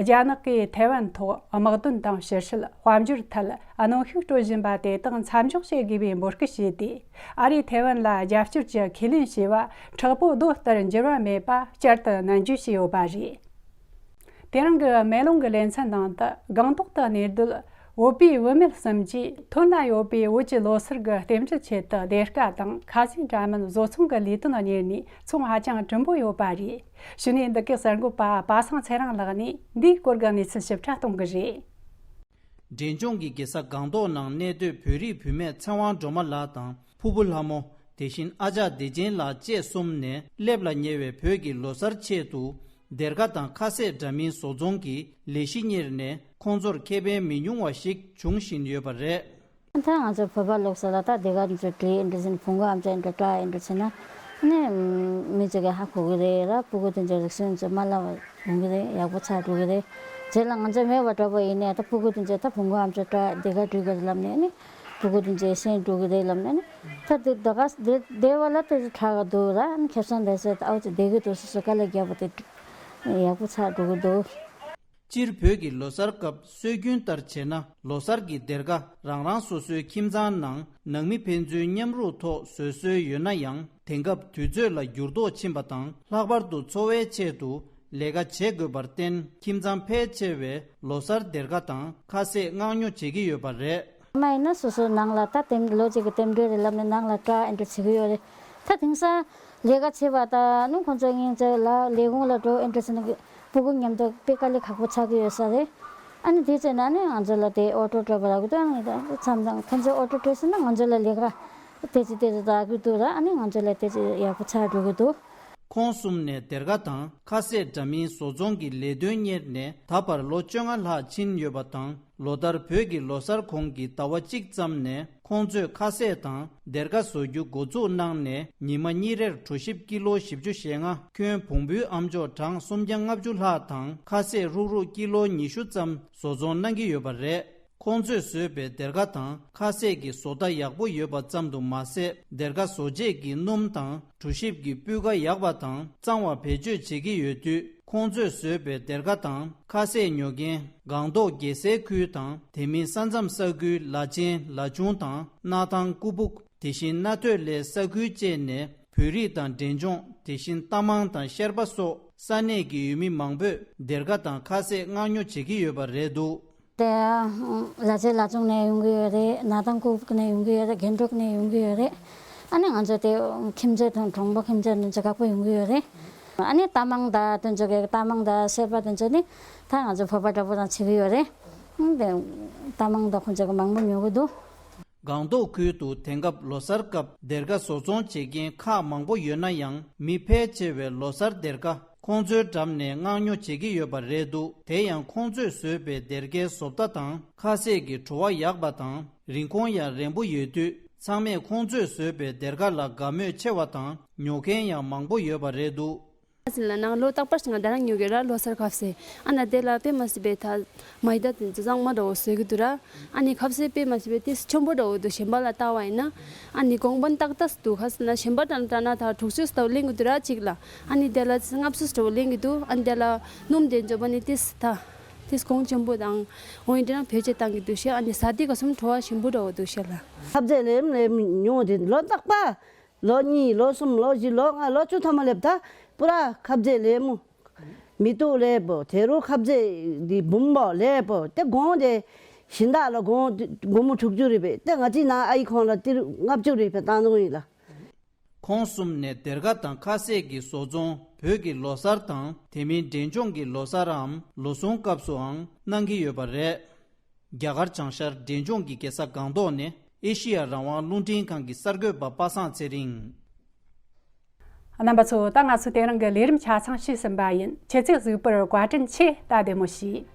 རྒྱ་ནག་གིས་ཐའེ་ཝན་ཐོག་དམག་དོན་དང་ཕྱི་སྲིད་དཔལ་འབྱོར་ཐད་གནོན་ཤུགས་སྤྲོད་བཞིན་པ་དེ་དག་མཚམས་འཇོག་བྱེད་དགོས་པའི་འབོད་སྐུལ་བྱས་ཏེ། ཨ་རིས་ཐའེ་ཝན་ལ་རྒྱབ་སྐྱོར་གྱི་ཁས་ལེན་བྱས་པ་མཁྲེགས་པོ་རྡོ་ལྟར་འགྱུར་བ་མེད་པ་བསྐྱར་དུ་ནན་བརྗོད་བྱས་ཡོད་པ་རེད། དེ་རིང་གི་མེ་ལོང་གི་ལེ་ཚན་ནང་དུ་སྒང་ཏོག་ཏུ་གནས་སྡོད་བོད་པའི་བུད་མེད་གསུམ་གྱིས་ཐོན་ལ་ཡོད་པའི་བོད་ཀྱི་ལོ་སར་གྱི་རྟེན་འབྲེལ་ཆེད་དུ་སྡེར་ཁ་དང་ཁ་ཟས་འདྲ་མིན་བཟོ་ཚོང་གི་ལས་དོན་གཉེར་ནས་ཚོང་ཧ་ཅང་གྲུང་པོ་ཡོད་པ་རེད། གཞུག་ནས་འདི་གའི་གསར་འགོད་པ་པ་སངས་ཚེ་རིང་ལགས་ནས་འདིའི་སྐོར་གྱི་གནས་ཚུལ་ཞིབ་ཕྲ་གཏོང་གི་རེད། འབྲས་ལྗོངས་ཀྱི་རྒྱལ་ས་སྒང་ཏོག་ནང་གནས་སྡོད་བོད་རིགས་བུད་མེད་ཚེ་དབང་སྒྲོལ་མ་ལགས་དང་ཕུར་བུ་ལྷ་མོ། དེ་བཞིན་ཨ་ཅག་བདེ་ཆེན་ལགས་བཅས་གསུམ་ནས་སླེབས་ལ་ཉེ་བའི་བོད་ཀྱི་ལོ་གསར་ཆེད་དུ་སྡེར་ཁ་དང་ཁ་ཟས་འདྲ་མིན་བཟོ་ཚོང་གི་ལས་གཞི་གཉེར་ནས་ཁོང་ཚོར་ཁེ་ཕན་མི་ཉུང་བ་ཞིག་འབྱུང་བཞིན་ཡོད་པ་རེད། ད་ང་ཚོ་བོད་པ་ལོག་ས་ལ་ད་སྡེར་ཁ་འདི་ཚོ་བྲིས་འདི་ཚོ་བོང་གུ་ཨམ་ཅོག་འདི་བཀྲ་འདི་ཚོ་ན་ནི་མི་ཚོ་གི་ཧ་གོ་གི་རེད་ར། ཕྲུ་གུ་དེ་ཚོ་རིག་གཞུང་ཚོ་མ་ལབ་འོང་གི་རེད། ཡག་པོ་ཆགས་འགྲོ་གི་རེད། རྗེས་ལ་ང་ཚོ་མེད་པ་འདྲ་པོ་ཡིན་ནའི་ད་ཕྲུ་གུ་དེ་ཚོས་ད་བོང་གུ་ཨམ་ཅོག་བཀྲ་སྡེར་ཁ་འབྲི་དགོས་ལབ་ནས་ནི་ཕྲུ་གུ་དེ་ཚོས་ཤེས་འགྲོ་གི་རེད་ལབ་ནས་ནི་ད་དེ་ད་ག་སྡེ་སྡེ་བ་ལ་དེ་ཚོ་དྲག་ག་འདུག་ར། ནི་ཁེ་བཟང་དེ་ཚོས་ད་ཨའུ་ཚོ་བསྡད་གི་འདུག་སོ་སོ་དཀའ་ལས་བརྒྱབ་པ་དེ་ཡག་པོ་ཆགས་འགྲོ་གི་འདུག། སྤྱིར་བོད་ཀྱི་ལོ་གསར་སྐབས་སྲོལ་རྒྱུན་ལྟར་བྱས་ན་ལོ་གསར་གྱི་སྡེར་ཁ་རང་རང་སོ་སོའི་ཁྱིམ་ཚང་ནང་ནང་མི་ཕན་ཚུན་མཉམ་རུབ་ཐོག་བཟོ་སྲོལ་ཡོད་ན་ཡང་། དེང་སྐབས་དུས་ཚོད་ལ་འགྱུར་ལྡོག་ཕྱིན་པ་དང་། ལྷག་པར་དུ་འཚོ་བའི་ཆེད་དུ་ལས་ཀ་བྱེད་དགོས་པར་བརྟེན། ཁྱིམ་ཚང་ཕལ་ཆེ་བས་ལོ་གསར་སྡེར་ཁ་དང་ཁ་ཟས་མངགས་ཉོ་བྱེད་ཀྱི་ཡོད་པ་རེད། མ་ཡིན་ན་སོ་སོའི་ནང་ལ་ད་རྟེན་ལོ་གཅིག་གི་རྟེན་འབྲེལ་རེད་ལབ་ནས་ནང་ལ་བཀྲ་འདི་འདྲ་བྱེད་ཀྱི་ཡོད་རེད། ད་དེང་སང་ལས་ཀ་བྱེད་པ་དང་ནི་ཁོང་ཚོ་སྔོན་ཚོ་ལ་ལས་ཁུངས་ལ་འགྲོ་འདི་འདྲ་བྱས་ན་ཕྲུ་གུ་མཉམ་དུ་དཔེ་དཀའ་ལས་ཁག་པོ་ཆགས་ཀྱི་ཡོད་ས་རེད། ཨ་ནི་དེ་བྱས་ན་ནི་ང་ཚོ་ལ་དེ་ཨོ་ཊོ་སྤྲོད་པ་རག་གི་འདུག། ཨ་ནི་མཚམས་མཚམས་ཁོང་ཚོས་ཨོ་ཊོ་སྤྲོད་ཟིན་ན་ང་ཚོ་ལ་ལས་ཀ་དེ་ཚོ་དེ་ཚོ་རག་གི་འདུག་ར། ཨ་ནི་ང་ཚོ་ལ་དེ་ཚོ་ཡག་པོ་ཆགས་འགྲོ་གི་འདུག། ཁོང་གསུམ་ནས་སྡེར་ཁ་དང་ཁ་ཟས་འདྲ་མིན་བཟོ་ཚོང་གི་ལས་དོན་གཉེར་ནས་ད་བར་ལོ་བཅོ་ལྔ་ལྷག་ཕྱིན་ཡོད་པ་དང་། ལོ་ལྟར་བོད་ཀྱི་ལོ་གསར་གོང་གི་ཟླ་བ་གཅིག་ཙམ་ནས་ཁོང་ཚོས་ཁ་ཟས་དང་སྡེར་ཁ་བཟོ་རྒྱུ་འགོ་འཛུགས་གནང་ནས། ཉི་མ་གཉིས་རེར་གྲོ་ཞིབ་ཀི་ལོ་བཞི་བཅུ་ཞེ་ལྔ། ཁྱོན་བོང་བུའི་ཨམ་ཅོག་གྲངས་སུམ་བརྒྱ་ལྔ་བཅུ་ལྷག་དང་། ཁ་ཟས་ཧྲུག་ཧྲུག་ཀི་ལོ་ཉི་ཤུ་ཙམ་བཟོ་ཚོང་གནང་གི་ཡོད་པ་རེད། ཁོང་ཚོས་བཟོས་པའི་སྡེར་ཁ་དང་ཁ་ཟས་ཀྱི་བཟོ་ལྟ་ཡག་པོ་ཡོད་པ་ཙམ་དུ་མ་ཟད། སྡེར་ཁ་བཟོ་རྗེས་ཀྱི་སྣུམ་དང་གྲོ་ཞིབ་ཀྱི་སྤུས་ཀ་ཡག་པ་དང་གཙང་བ་བེད་སྤྱོད་བྱེད་ཀྱི་ཡོད་དུས། ཁོང་ཚོས་བཟོས་པའི་སྡེར་ཁ་དང་ཁ་ཟས་ཉོ་མཁན་སྒང་ཏོག་རྒྱལ་སའི་ཁུལ་དང་། དེ་མིན་ས་མཚམས་ས་ཁུལ་ལ་ཆེན་ལ་ཆུང་དང་། སྣར་ཐང་། ཀུ་སྦུག། དེ་བཞིན་སྣ་ཐོད་ལའི་ས་ཁུལ་བཅས་ནས་བོད་རིགས་དང་འབྲས་ལྗོངས། དེ་བཞིན་རྟ་མང་དང་ཤར་པ་སོགས་ས་གནས་ཀྱི་ཡུལ་མི་མང་པོས་སྡེར་ཁ་དང་ཁ་ཟས་མངགས་ཉོ་བྱེད་ཀྱི་ཡོད་པ་རེད་འདུག། དེ་ལ་ཆེ་ལ་ཆུང་ནས་ཡོང་གི་ཡོད་རེད། སྣར་ཐང་ཀུ་སྦུག་ནས་ཡོང་གི་ཡོད་རེད། རྒན་ཏོག་ནས་ཡོང་གི་ཡོད་རེད། ཨ་ནི་ང་ཚོ་དེ་ཁྱིམ་མཚེས་དང་གྲོང་པ་ཁྱིམ་མཚེས་དང་ཅི་ཁག་པོ་ཡོང་གི་ཡོད་རེད། ཨ་ནི་རྟ་མང་དང་དེ་ཚོ་གི་རྟ་མང་དང་སེར་པ་དེ་ཚོ་ནི་ད་ང་ཚོ་བོད་པ་འདྲ་པོ་དང་བྱེད་ཀྱི་ཡོད་རེད། ཨང་དེ་རྟ་མང་དང་ཁོང་ཚོ་གི་མང་པོ་ཉོ་གི་འདུག། སྒང་ཏོག་ཁུལ་དུ་དེང་སྐབས་ལོ་གསར་སྐབས་སྡེར་ཁ་བཟོ་ཚོང་བྱེད་མཁན་ཁག་མང་པོ་ཡོད་ན་ཡང་། མི་ཕལ་ཆེ་བས་ལོ་གསར་སྡེར་ཁ་ཁོང་ཚོའི་འགྲམ་ནས་མངགས་ཉོ་བྱེད་ཀྱི་ཡོད་པ་རེད་འདུག། དེ་ཡང་ཁོང་ཚོས་བཟོས་པའི་སྡེར་ཁའི་བཟོ་ལྟ་དང་ཁ་ཟས་ཀྱི་བྲོ་བ་ཡག་པ་དང་། རིན་གོང་ཡང་རན་པོ་ཡོད་དུས། ཚང་མས་ཁོང་ཚོས་བཟོས་པའི་སྡེར་ཁ་ལ་དགའ་མོས་ཆེ་བ་དང་ཉོ་མཁན་ཡང་མང་པོ་ཡོད་པ་རེད་འདུག། ཟིན་ལ་ནང་ལོ་རྟག་པར་ང་ད་རང་ཉོ་གི་ར་ལོ་གསར་ཁ་ཟས། ཨ་ན་དེ་ལ་དཔེ་མ་སྲིད་པའི་ད་མ་ཡི་ད་དེ་ཚོ་གཙང་མ་འདྲ་བོ་བཟོས་གི་འདུག་ར། ཨ་ནི་ཁ་ཟས་དཔེ་མ་སྲིད་པའི་ཏིས་ཆེན་པོ་འདྲ་བོ་འདུག། གཞན་པ་ལ་ལྟ་བ་ཡིན་ན། ཨ་ནི་གོང་པན་ཏག་ཏག་འདུག། ཁ་ཟས་ན་གཞན་པ་འདྲ་ན་འདྲ་ན་ད་དྲུག་ཅུ་ལྟ་བུ་ལེན་གི་འདུག་ར་གཅིག་ལ། ཨ་ནི་དེ་ལ་ལྔ་བཅུ་འདྲ་བོ་ལེན་གི་འདུག། ཨ་ནི་དེ་ལ་སྣུམ་དེ་ཚོ་བ་ནི་ཏིས་ད་ཏིས་གོང་ཆེན་པོ་དང་འོ་ཡིན་དེ་ན་བེད་སྤྱོད་བཏང་གི་འདུག་ཤེ། ཨ་ནི་ཟ་དེ་ག་སུམ་བྲོ་བ་ཞིམ་པོ་འདྲ་བོ་འདུག་ཤེ་ལ། ཁ་ཟས་ལེམ་ལེམ་ཉོ་དེ་ལོ་རྟག་པ། ལོ་གཉིས་ལོ་གསུམ་ལོ་བཞི་ལོ་ལྔ་ལོ་བཅུ་ཐམ་པ་སླེབས་ད་པུ་ར་ཁ་ཟས་ལེབ་མོ། མི་ཏོག་ལེབ་པོ་དེ་རུ་ཁ་ཟས་འདི་བུམ་པོ་ལེབ་པོ་དེ་གོང་དེ་ཞིན་དག་ལ་གོང་སྒོར་མོ་དྲུག་ཅུ་རེད་པས། དེ་ང་ཅི་ན་ཨ་ཡི་ཁོང་ལ་ཏིར་ལྔ་བཅུ་རེད་པས་བཏང་འདུག་ཡིན་ལ། ཁོང་གསུམ་ནས་སྡེར་ཁ་དང་ཁ་ཟས་ཀྱི་བཟོ་ཚོང་བོད་ཀྱི་ལོ་གསར་དང་དེ་མིན་འབྲས་ལྗོངས་ཀྱི་ལོ་གསར་འམ་ལོ་གསུམ་སྐབས་སུའང་གནང་གི་ཡོད་པ་རེད། རྒྱ་གར་བྱང་ཤར་འབྲས་ལྗོངས་ཀྱི་རྒྱལ་ས་སྒང་ཏོག་ནས་ཨེ་ཤི་ཡ་རང་དབང་རླུང་འཕྲིན་ཁང་གི་གསར་འགོད་པ་པ་སངས་ཚེ་རིང་། རྣམ་པ་ཚོ་ད་ང་ཚོ་དེ་རིང་གི་ལས་རིམ་ཆ་ཚང་ཞུས་ཟིན་པ་ཡིན། ཁྱེད་ཚོས་གཟིགས་པར་བཀའ་དྲིན་ཆེ། ད་བདེ་མོ་བྱོས།